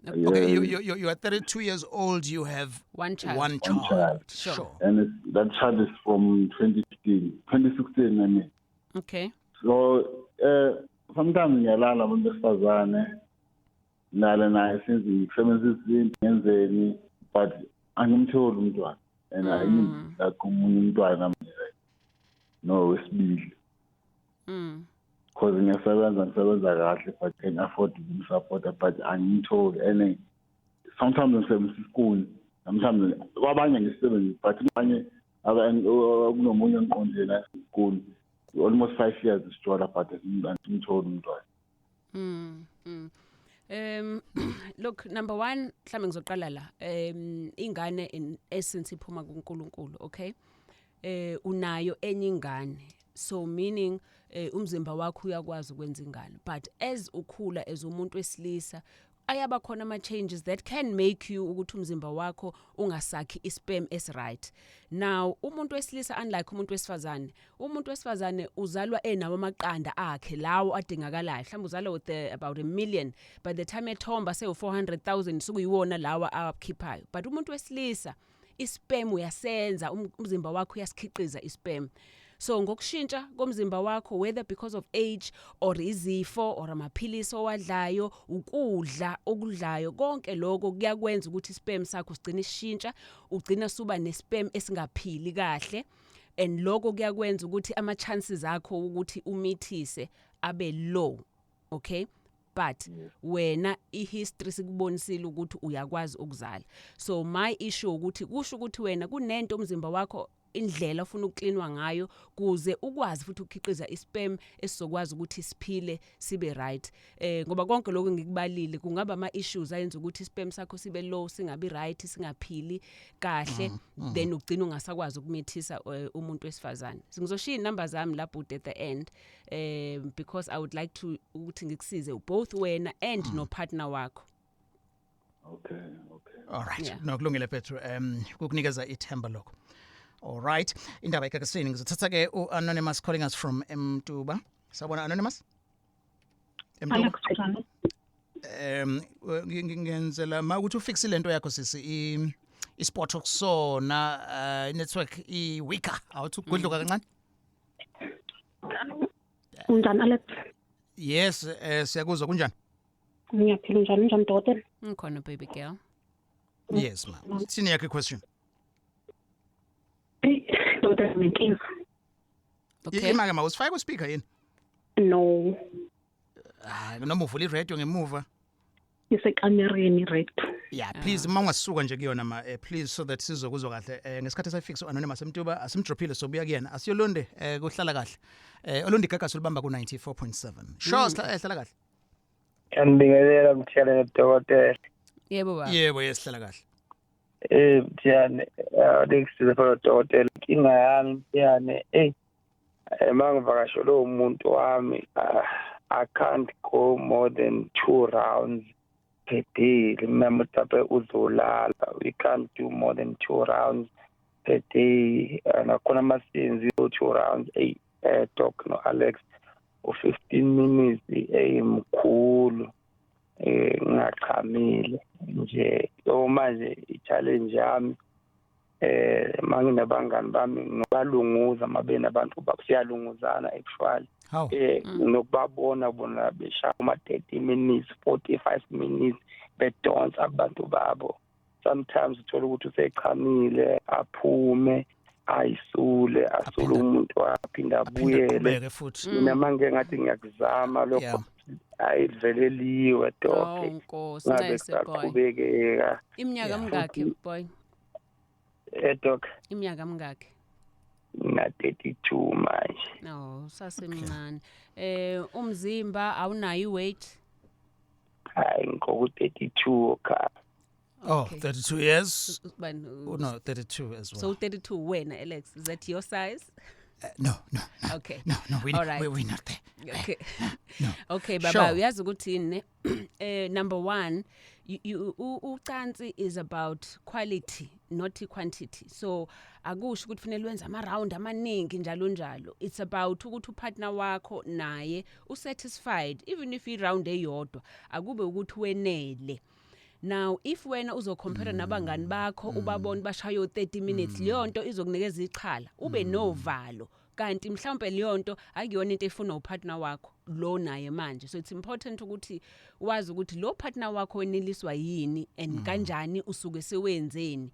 Okay, you are 32 years old. You have one child. One One child. Child. Sure. And that child is from 2015, 2016, I mean. Okay. So, sometimes ngiyalala abantu besifazane, ngilala naye since ngisebenzisa izinto ngenzeni, but angimtholi umntwana and I need like omunye umntwana like no wesibili because ngiyasebenza, ngisebenza kahle, but can afford ukumsupporta, but angimtholi. And sometimes ngisebenzisa isikuni, sometimes kwabanye ngisebenzisa, but abanye kunomunye engiqondile naye isikuni, almost 5 years sijola, but asimtholi umntwana. Look, number 1, mhlambe ngizoqala la. Ingane in essence iphuma kuNkulunkulu, okay? Unayo enye ingane. So meaning umzimba wakho uyakwazi ukwenza ingane. But as ukhula as umuntu wesilisa, ayaba khona ama changes that can make you ukuthi umzimba wakho ungasakhi isperm es right. Now umuntu wesilisa, unlike umuntu wesifazane, umuntu wesifazane uzalwa enawo amaqanda akhe lawo adingakalayo. Mhlawumbe uzalwa with about 1 million, by the time ethomba sewu 400,000, sukuyiwona lawa awakhiphayo. But umuntu wesilisa isperm uyasenza, umzimba wakho uyasikhiqiza isperm. So ngokushintsha komzimba wakho, whether because of age or izifo or amaphilisi owadlayo, ukudla okudlayo, konke lokho kuyakwenza ukuthi isperm sakho sigcine sishintsha, ugcina suba nesperm esingaphili kahle, and lokho kuyakwenza ukuthi ama chances akho ukuthi umithise abe low. Okay, but wena ihistory sikubonisile ukuthi uyakwazi ukuzala. So my issue ukuthi kusho ukuthi wena kunento umzimba wakho, indlela ofuna ukuklinwa ngayo kuze ukwazi futhi ukukhiqiza isperm esizokwazi ukuthi siphile, sibe right, ngoba konke lokho ngikubalile kungaba ama issues ayenza ukuthi isperm sakho sibe low, singabi right, singaphili kahle, then ugcina ungasakwazi ukumithisa umuntu wesifazane. Ngizoshiya inamba zami lapho at the end, because I would like to ukuthi ngikusize both wena and no partner wakho. Okay. All right. Yeah. No, kulungile Petro, kukunikeza ithemba lokho. All right, indaba eGagasini. Ngizothatha ke u-Anonymous calling us from Mtuba. Sawubona, Anonymous, Mtuba. Alex, njani? Ngenzela ma ukuthi ufixe lento yakho, sisi, i ispot okusona, network i weaker, awuthi ukugudluka kancane. Unjani, Alex? Yes, siyakuzwa. Kunjani? Ngiyaphila, unjani? Unjani, dokotela? Ngikhona, baby girl. Yes ma, sini yakho question. Hey, dokotela, nginenkinga. Okay. Imake ma, usifake ku speaker yini? No. Hayi, noma uvula iradio ngemuva. Isekamereni radio. Yeah, please, uma ungasuka nje kuyona ma, please, so that sizokuzwa kahle. Ngesikhathi esayifix Anonymous Mtuba, asimdrophile, sobuya kuyena. Asiyolonde kuhlala kahle. Olundi Gagasi ulibamba ku 94.7. Sure, hlala kahle. Ngiyabingelela, Mthiyane nodokotela. Yebo, baba. Yebo, yesihlala kahle. Mthiyane, Alex lapha, dokotela. Inkinga yami, Mthiyane, mangivakashelwe umuntu wami, I can't go more than two rounds per day. Mina mhlawumbe uzolala. We can't do more than two rounds per day. Nakhona masenzi two rounds, doc no Alex, u15 minutes mkhulu ngachamile nje. So manje i-challenge yami, manginabangani bami nobalunguza, mabe nabantu siyalunguzana actually. How? Nokubabona bona beshaya uma 30 minutes, 45 minutes bedonsa abantu babo. Sometimes uthola ukuthi usechamile, aphume, ayisule, asule umuntu, aphinda abuyele. Aqhubeke futhi. Mina manje ngathi ngiyakuzama lokho, ayiveleliwe, Oh doc. Nkosi. Ngabe Nice boy. kusaqhubekeka. Iminyaka mingakhi, boy? Doc? Iminyaka mingakhi? Na 32 manje. No, usasemncane. Umzimba awunayo iweight? Hayi, ngikoku 32 okay. Oh, 32 years. Bani? Oh, no, 32 as well. So 32 wena, Alex, is that your size? No. Okay. No, All right. we're not there. Okay. No. Okay, baba, uyazi ukuthi ne number 1, you ucansi is about quality, not quantity. So akusho ukuthi kufanele wenze ama round amaningi njalo njalo. It's about ukuthi upartner wakho naye usatisfied, even if i round eyodwa, akube ukuthi wenele. Now if wena uzocompare nabangani bakho, ubabona bashayo 30 minutes, leyo nto izokunikeza ixhala, ube novalo, kanti mhlawumbe leyo nto akuyona into efuna upartner wakho lo naye manje. So it's important ukuthi wazi ukuthi lo partner wakho weneliswa yini and kanjani, usuke sewenzeni.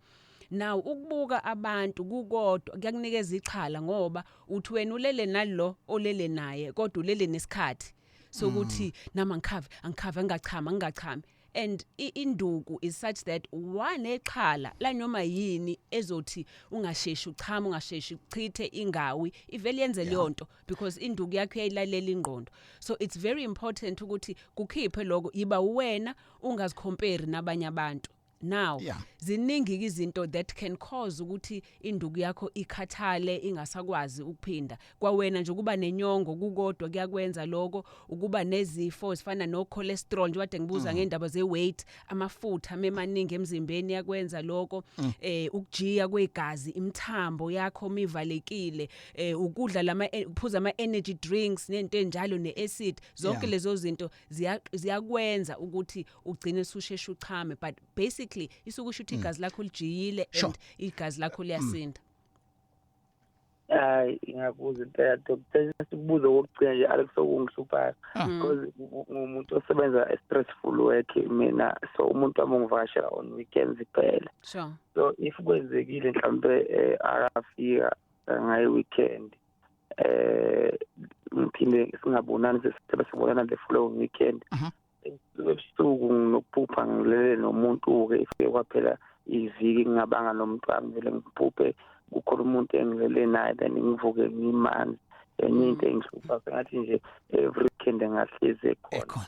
Now ukubuka abantu kukodwa kuyakunikeza ixhala, ngoba uthi wena ulele nalo olele naye, kodwa ulele nesikhathi sokuthi nama ngikhave, angikhave, ngingachama, ngingachami. And induku is such that wanexhala la noma yini ezothi ungasheshi uchama, ungasheshi uchithe, ingawi ivele yenze leyo nto, because induku yakho iyayilalela ingqondo. So it's very important ukuthi kukhiphe lokho, yiba wena, ungazicompare nabanye abantu. Now ziningi izinto that can cause ukuthi induku yakho ikhathale, ingasakwazi ukuphinda. Kwawena nje ukuba nenyongo kukodwa kuyakwenza lokho, ukuba nezifo ezifana no cholesterol, nje kade ngibuza ngendaba ze weight, amafutha memaningi emzimbeni yakwenza lokho, ukujiya kwegazi, imithambo yakho mivalekile, ukudla lama uphuza ama energy drinks nento enjalo, neacid, zonke lezo zinto ziyakwenza ukuthi ugcine ususheshe uchame. But basically isukusho ukuthi igazi lakho lijiyile and igazi lakho liyasinda. Hayi, ngiyakuza impela, doctor. Sikubuze okugcina nje, Alex, okungihluphayo, because ngumuntu osebenza a stressful work mina, so umuntu wami ungivakashela on weekends kuphela. So if kwenzekile mhlambe akafika ngayi weekend, ngiphinde singabonani, sesithebe sibonana the following weekend, ebusuku nginokuphupha ngilele nomuntu-ke. Ifike kwaphela iviki ngingabanga nomntwana, vele ngiphuphe kukhona umuntu engilele naye, then ngivuke ngimanzi. Enye into engihlupha, sengathi nje every weekend engahlezi ekhona.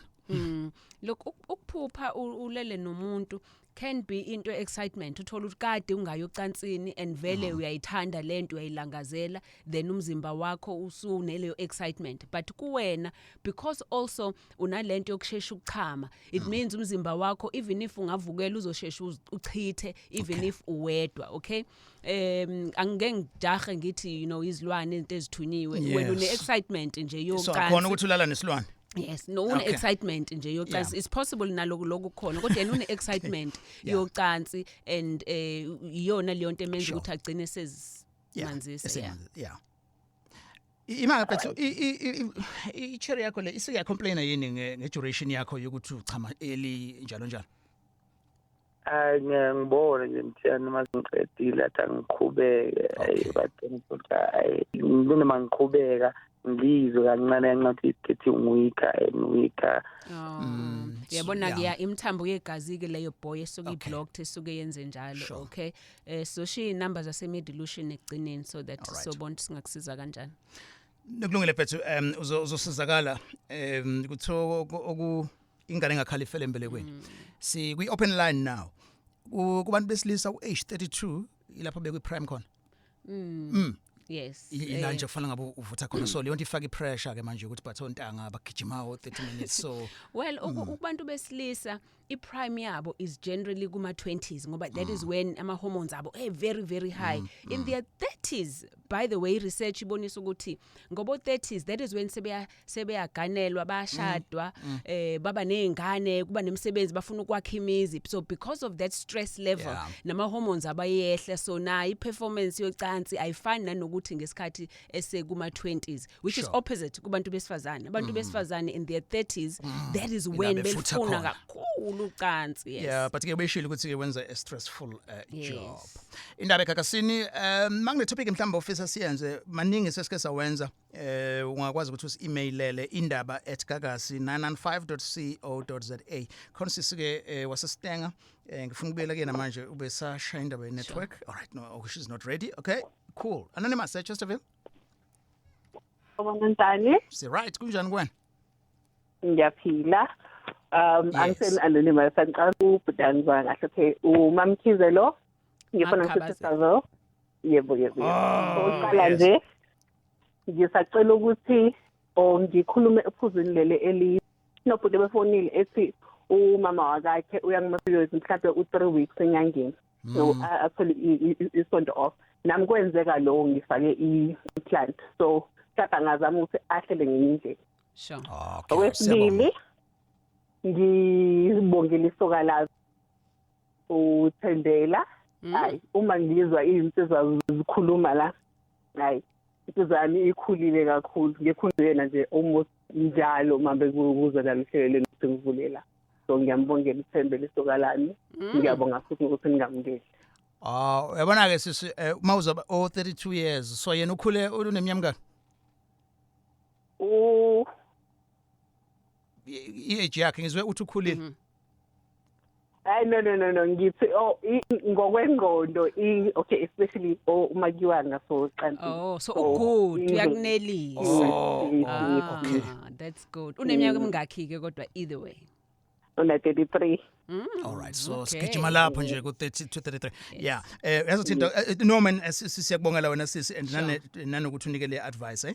Look, ukuphupha ulele nomuntu can be into excitement, uthola ukuthi kade ungayo ocansini and vele uyayithanda lento, uyayilangazela, then umzimba wakho usuneleyo excitement. But kuwena, because also unalento yokushesha ukuchama, it means umzimba wakho, even if ungavukela, uzoshesha uchithe even if uwedwa, okay? Angeke ngijahe ngithi izilwane, izinto ezithunyiwe. Wena une excitement nje So yocansi. Akhona ukuthi ulala nesilwane. Yes, no, une excitement nje yocansi. It's possible naloku lokhu khona, kodwa yena une excitement yocansi and iyona leyo nto emenza ukuthi agcine sezimanzisa, yeah. Yeah. Imanga mfethu, i-cherry yakho le isike complain yini nge-duration yakho yokuthi uchama early, njalo njalo? Hayi, ngiyangibona nje, Mthiyane, uma ngiqedile athi angiqhubeke. Ayi, bagcina ukuthi hayi, ngibone uma ngiqhubeka ngizwe kancane kancane ukuthi it's getting weaker and weaker. Yabona ke, ya, imithambo yegazi ke leyo, boy, esuke iblocked, esuke yenze njalo. Okay, so shiya inamba zase Medilution ekugcineni so that sobona ukuthi singakusiza kanjani. Kulungile mfethu, uzosizakala. Kuthiwa oku ingane engakhali ifele embelekweni. Si kwi open line now. Kubantu besilisa, u age 32 ilapho bekwi prime khona. Yes. Ila nje kufanele ngabe uvutha khona, so leyo nto ifaka ipressure ke manje ukuthi but ontanga bagijimayo 30 minutes, so Well, kubantu besilisa i-prime yabo is generally kuma 20s, ngoba that is when ama hormones abo very very high. In their 30s, by the way, research ibonisa ukuthi ngobo 30s, that is when sebeyaganelwa, bayashadwa, baba nezingane, kuba nemisebenzi, bafuna ukwakha imizi. So because of that stress level, nama hormones abayehla, so na i-performance yocansi ayifani nanokuthi ngesikhathi esekuma 20s, which is opposite kubantu besifazane. Abantu besifazane in their 30s, that is Ila when befutha belifuna khona. Kakhulu ucansi, yes. Yeah, but ke beshilo ukuthi ke wenza a stressful job. Indaba eGagasini, mangine topic mhlawumbe ofisa siyenze, maningi sesike sawenza, ungakwazi ukuthi usi-emailele indaba@gagasi995.co.za. Khona sisi ke waseStanger, ngifuna ukubuyela kuyena manje, ube sashaya indaba ye-network. All right, no, oh, she's not ready. Okay, cool. Anonymous, Chesterville. Ubona njani? Si right, kunjani kuwena? Ngiyaphila. Angiseni anonymous, angiqala ubhudanzwa kahle. Okay, uMamkhize lo. Ngifuna Makhabaze. ngisisizo. Yebo. Oh, Oqala yes. nje ngisacela ukuthi o ngikhulume ephuzini leli eli nobhuti befonile ethi umama wakakhe uya kuma-periods mhlawumbe u-3 weeks enyangeni. So athole isonto off. Nami kwenzeka lo, ngifake i-implant. So mhlawumbe angazama ukuthi ahlele ngenye indlela. Okay. Okwesibili, ngibongela isoka lazo uThembela. Hayi, uma ngizwa izinsizwa zikhuluma la, hayi, insizwa yami ikhulile kakhulu. Ngikhuluma yena nje almost njalo uma bekuza la luhlelo lenu, so ngiyambongela uThembela, isoka lami. Ngiyabonga futhi ukuthi ningamukeli. Ah, uyabona ke sisi, uma uzoba o 32 years, so yena ukhule uneminyaka mingaki? U I-age yakhe, ngizwe uthi ukhulile. Hayi, no, ngithi oh, ngokwengqondo, okay, especially oh, uma kuyiwa ngasocansini. Oh, so ugood, uyakunelisa. Oh, Ah, okay. That's good. Uneminyaka emingakhi ke kodwa either way? Una 33. All right, so sigijima lapho nje ku 32 33. Yeah. Yazi into, Norman, siyakubongela wena sisi and nane nanokuthi unike le advice, eh?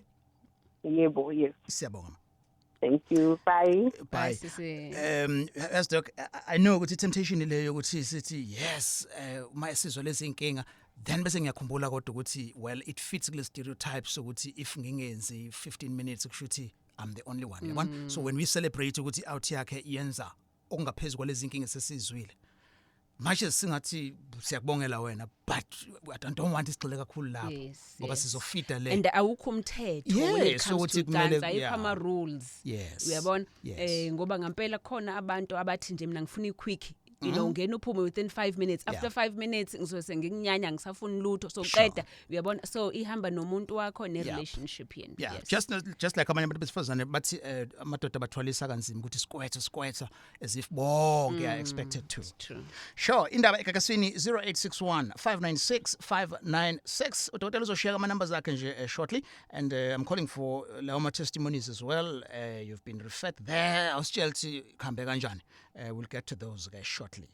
Yebo, yes. Siyabonga. Thank you, bye. Bye. Sisi. As doc, I know ukuthi temptation leyo ukuthi sithi yes, uma esizwe lezi inkinga, then bese ngiyakhumbula kodwa ukuthi, well, it fits kule stereotypes ukuthi if ngingenzi 15 minutes kusho ukuthi I'm the only one, yabona? So when we celebrate ukuthi out yakhe yenza okungaphezulu kwalezi inkinga sesizwile. Manje singathi siyakubongela wena, but I don't want isigxile kakhulu lapho ngoba sizofida le. And awukho umthetho when it comes ukuthi to kumele ucansi, ayikho ama-rules. Uyabona? Ngoba ngampela khona abantu abathi nje mina ngifuna i-quick, ungena uphume within 5 minutes. After 5 minutes ngizobe ngikunyanya, ngisafuni lutho, so qeda, uyabona? So ihamba nomuntu wakho ne-relationship yenu. Yeah, just like abanye abantu besifazane bathi amadoda bathwalisa kanzima ukuthi square square, as if bonke are expected to. True. Sure, indaba eGagasini, 0861 596 596. Udokotela uzoshare ama numbers akhe nje shortly, and I'm calling for lawo ma testimonies as well. You've been referred there. Awusitshela ukuthi kuhambe kanjani. We'll get to those shortly.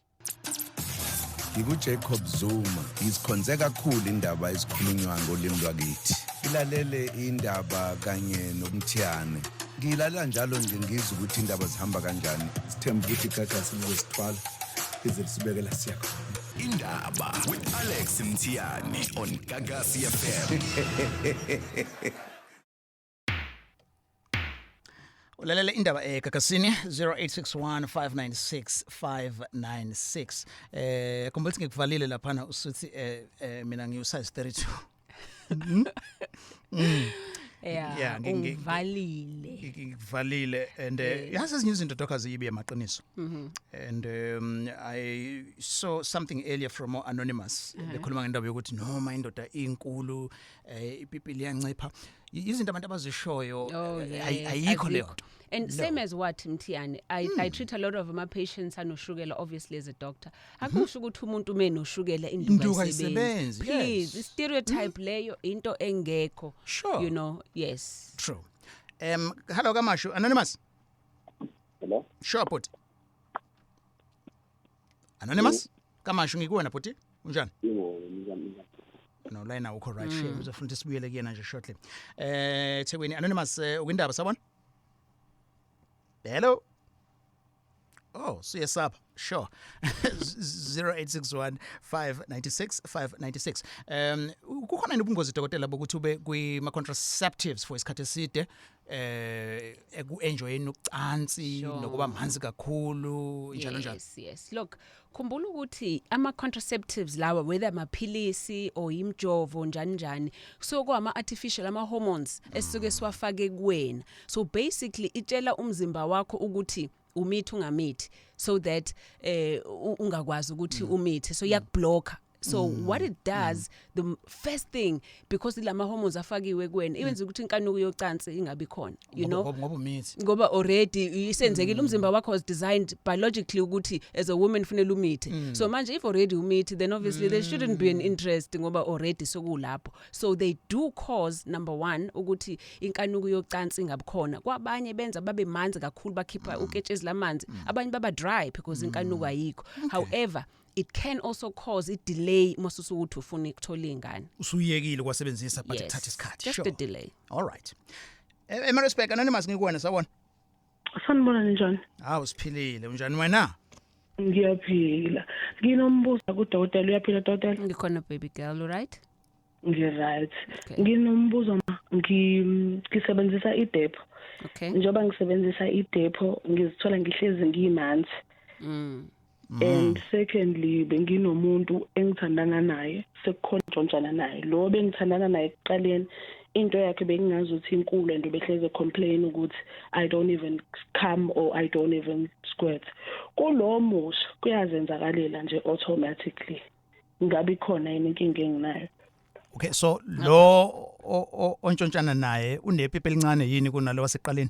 NginguJacob Zuma, ngizikhonze kakhulu indaba ezikhulunywa ngolimi lwakithi. Ilalele indaba kanye noMthiyane. Ngiyilalela njalo nje, ngizwe ukuthi indaba zihamba kanjani. Sithemba ukuthi iGagasi lizosithwala lize lisibeke la siya khona. Indaba with Alex Mthiyane on Gagasi FM. Ulalela indaba eGagasini, 0861 596 596. Khumbula ukuthi ngikuvalile laphana usuthi mina ngiyu size 32. Yeah, ungivalile. Ngikuvalile and yazi, ezinye izinto, doc, aziyibi amaqiniso. And I saw something earlier from anonymous bekhuluma ngendaba yokuthi noma indoda inkulu, ipipi liyancipha. Izinto abantu abazishoyo, Oh, yes, ayikho leyo azikho. nto. And No. same as what, Mthiyane, I treat a lot of my patients anoshukela, obviously, as a doctor. Akusho ukuthi umuntu uma enoshukela Induku induku ayisebenzi, ayisebenzi. Please, stereotype leyo into engekho. Yes. True. Hello KwaMashu, anonymous. Hello. Sure, bhuti. Anonymous? KwaMashu, ngikuwena bhuti. Unjani? Yebo, njani? No, line awukho right. Shame, uzofuna ukuthi sibuyele kuyena nje shortly. Thekwini, anonymous, ukwindaba, sabona? Hello. Oh, siyesapha. Sure. 0861 596 596. Kukhona yini ubungozi, dokotela, bokuthi ube kwi contraceptives for isikhathi eside eku enjoyeni ucansi nokuba manzi kakhulu, njalo njalo? Yes. Look, khumbula ukuthi ama contraceptives lawa, whether amaphilisi or imjovo, njani njani, so kwama artificial ama hormones esisuke siwafake kuwena. So basically itshela umzimba wakho ukuthi umithi ungamithi, so that ungakwazi ukuthi umithe, so iyakublocker. So what it does, the first thing, because lama hormones afakiwe kuwena, iwenza ukuthi inkanuko yocansi ingabi khona. Ngoba umithi. Ngoba already isenzekile, umzimba wakho was designed biologically ukuthi as a woman kufanele umithe. So manje if already umithi, then obviously there shouldn't be an interest ngoba already sokulapho. So they do cause, number 1, ukuthi inkanuko yocansi ingabikhona. Kwabanye benza babe manzi kakhulu, bakhipha uketshezi lamanzi. Abanye baba dry because inkanuko ayikho. However, it can also cause i delay masusu ukuthi ufuna ukuthola ingane. Usuyekile kwasebenzisa, but Yes. kuthatha isikhathi. Just a delay. All right. Maritzburg, anonymous, ngikuwena, sawubona. Sanibona, ninjani? Hawu, siphilile. Unjani wena? Ngiyaphila. Nginombuzo kudokotela. Uyaphila, dokotela? Ngikhona, baby girl, all right? Ngi-right. Nginombuzo ma, ngisebenzisa i-Depo. Njengoba ngisebenzisa i-Depo, ngizithola ngihlezi ngiyimanzi. And secondly, benginomuntu engithandana naye, sekukhona ntshontshana naye. Lo bengithandana naye ekuqaleni, into yakhe bengingazi ukuthi inkulu, and behleze complain ukuthi I don't even come or I don't even squirt. Kulo musha kuyazenzakalela nje automatically. Ngabe ikhona yini inkinga enginayo? Okay, so lo ontshontshana naye unepipi elincane yini kunalo waseqaleni?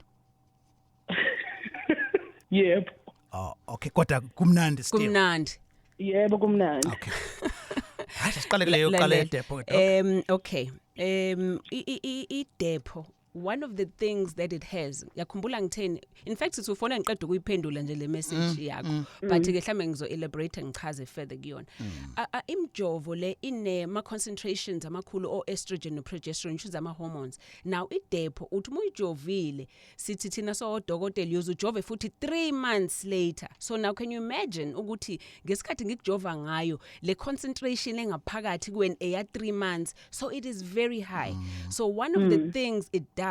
Yebo. Oh, okay, kodwa kumnandi still. Kumnandi. Yebo, kumnandi. Okay. Hayi, siqale kuleyo qala Lalela. e-Depo ke, doc. Okay. I-Depo, one of the things that it has, yakhumbula ngitheni, in fact sifuna ngiqeda ukuyiphendula nje le message yakho, but ke mhlambe ngizo elaborate, ngichaze further kuyona. Imjovo le ine ma concentrations amakhulu o estrogen no progesterone, which is ama hormones. Now i-Depo, uthi uma uyijovile, sithi thina sodokotela uyozujove futhi 3 months later. So now can you imagine ukuthi ngesikhathi ngikujova ngayo, le concentration engaphakathi kuwena eya 3 months, so it is very high. So one of the things it does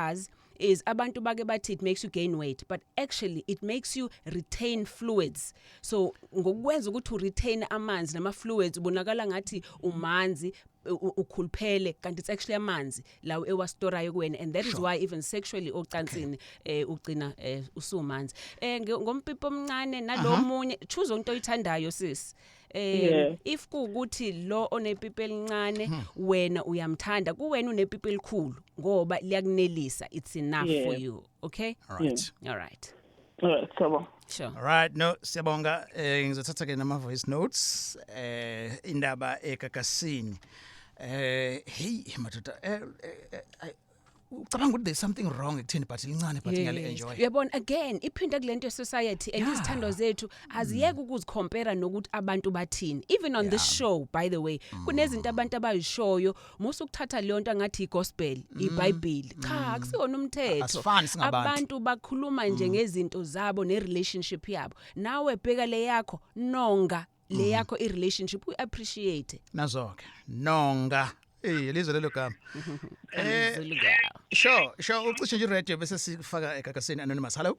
Is abantu bake bathi it makes you gain weight, but actually it makes you retain fluids. So ngokwenza ukuthi uretain amanzi nama fluids, ubonakala ngathi umanzi, ukhuluphele, kanti it's actually amanzi lawo ewastorayo kuwena, and that is why even sexually, ocansini, ugcina usumanzi ngompipo omncane nalomunye. Choose into oyithandayo, sis. If kuukuthi lo onepipi elincane wena uyamthanda, kuwena unepipi elikhulu ngoba liyakunelisa, it's enough for you, okay? All right. All right. Alright, siyabonga. Sure. All right, no, siyabonga. Ngizothatha ke nama voice notes, indaba egagasini. Hey madoda, ucabanga ukuthi there's something wrong ekutheni but lincane, but ngiyali enjoy. Uyabona, again iphinda kulento society and izithando zethu aziyeke ukuzicompare nokuthi abantu bathini. Even on this show, by the way, kunezinto abantu abayishoyo, musu ukuthatha leyo nto angathi igospel, iBhayibheli. Cha, akusiyona umthetho. Asifani singabantu. Abantu bakhuluma nje ngezinto zabo nerelationship yabo. Nawe bheka le yakho, nonga le yakho i relationship, we appreciate. Nazo ke. Nonga. Eh, lizwe lelo gama. Zulu girl. Sure, ucishe nje radio bese sifaka egagasini anonymous. Hello.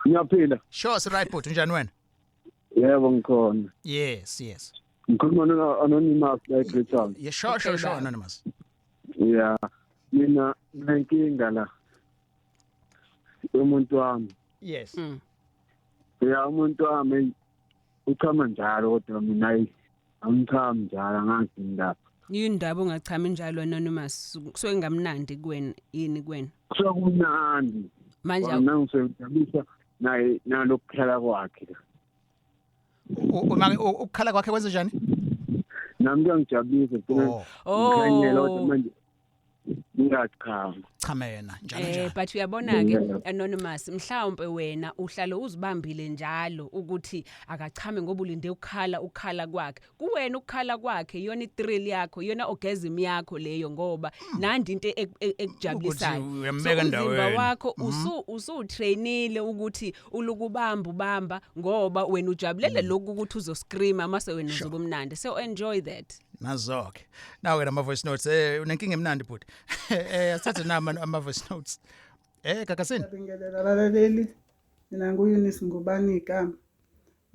Ngiyaphila. Sure, si right, but unjani wena? Yebo, ngikhona. Yes. Ngikhuluma no anonymous la eGreat. Yeah, sure, anonymous. Yeah. Mina nginenkinga la. Umuntu wami. Yeah, umuntu wami uchama njalo, kodwa mina ayi, angichami njalo, angazi indaba. Yindaba ungachami njalo, anonymous? Kusuke ngamnandi kuwena yini kuwena? Kusuke kumnandi. Manje Mina ngisebenzisa naye nalokukhala kwakhe. Uma ukukhala kwakhe kwenze njani? Nami kuyangijabulisa Oh. ngikhanyela, kodwa manje ngingachama. Chama yena njalo njalo. But uyabona ke, anonymous, mhlawumbe wena uhlale uzibambile njalo ukuthi akachame ngoba ulinde ukukhala kwakhe. Kuwena ukukhala kwakhe iyona ithrill yakho, iyona orgasm yakho leyo, ngoba nandi into ekujabulisayo. Ukuthi uyambeka So, umzimba endaweni. wakho usu trainile ukuthi ulukubamba ubamba ngoba wena ujabulele lokhu ukuthi uzoscream mase wena uzoba umnandi. So enjoy that. Nazo ke. Nawe nama voice notes, unenkinga emnandi bhuti. Asithathe nama ama voice notes. Gagasini. Ngiyabingelela abalaleli. Mina ngu-Eunice Ngubani igama.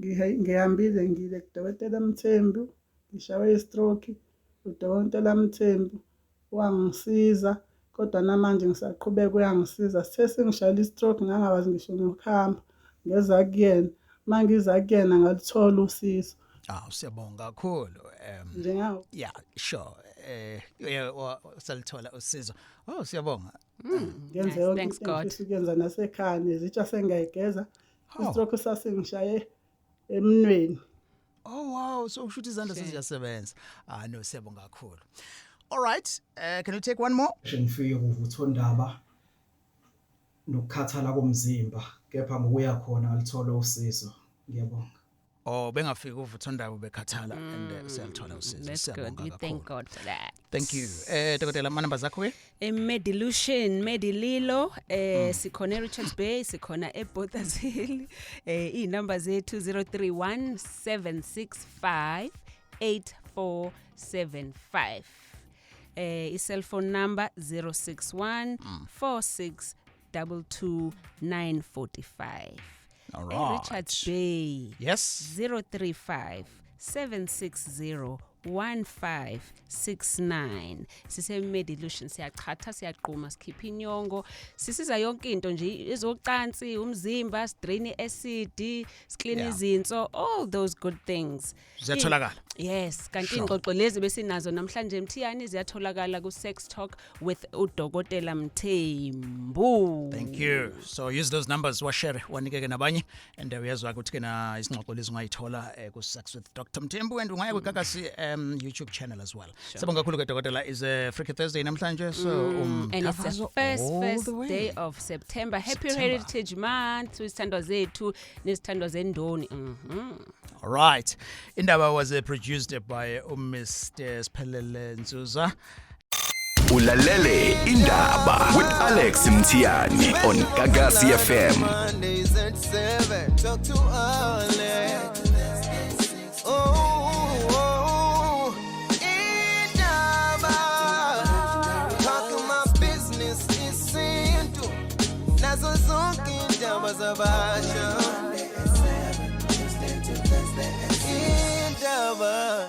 Ngihambile ngile kudokotela Mthembu, ngishawe i-stroke. Udokotela Mthembu wangisiza, kodwa namanje ngisaqhubeka uyangisiza. Sithe sengishayela i-stroke ngangakwazi ngisho nokuhamba. Ngeza kuyena. Uma ngiza kuyena ngaluthola usizo. Ah, siyabonga kakhulu. Njengawo. Yeah, sure. Yeah, salithola usizo. Oh, siyabonga. Ngenze yonke Thanks into God. engifisa ukuyenza nasekhaya, nezitsha sengiyayigeza. Oh. I-stroke sasingishaye emnweni. Oh wow, so usho ukuthi izandla seziyasebenza. Ah no, siyabonga kakhulu. All right, can you take one more? Ngifike kuvuthondaba nokukhathala komzimba, kepha ngokuya khona ngalithola usizo. Ngiyabonga. Oh, bengafika uvuthondaba bekhathala and siyalithola usizo. That's good. Siyabonga We thank kakhulu. God for that. Thank you. Dokotela, ama number zakho ke? Medilution, Medililo, sikhona eRichards Bay, sikhona eBothas Hill. Inamba zethu 031 765 8475. I-cellphone number 061 46 22945. All Richards Bay. Yes. 035 760 1569. Sise Medilution, siyachatha, siyaqhuma, sikhipha inyongo, sisiza yonke into nje, ezocansi, umzimba, drain acid, clean izinso, all those good things. Ziyatholakala? Yes, kanti ingxoxo lezi besinazo namhlanje, Mthiyane, ziyatholakala ku Sex Talk with uDokotela Mthembu. Thank you. So use those numbers, washare, wanikeke nabanye, and uyazwa ukuthi ke na isingxoxo lezi ungayithola ku Sex with Dr Mthembu, and ungaya kwiGagasi YouTube channel as well. Sibonga kakhulu ke, dokotela. Is a Freaky Thursday namhlanje, so And it's the umdavazo first all first the way. day of September. Happy September. Heritage Month to izithandwa zethu nezithandwa zendoni. All right. Indaba was produced by Mr. Sphelele Nzuza. Ulalele Indaba with Alex Mthiyane on Gagasi FM. Mondays at 7. Talk to Alex. Oh, Indaba. Talking my business isintu. Indaba zabasha. Indaba.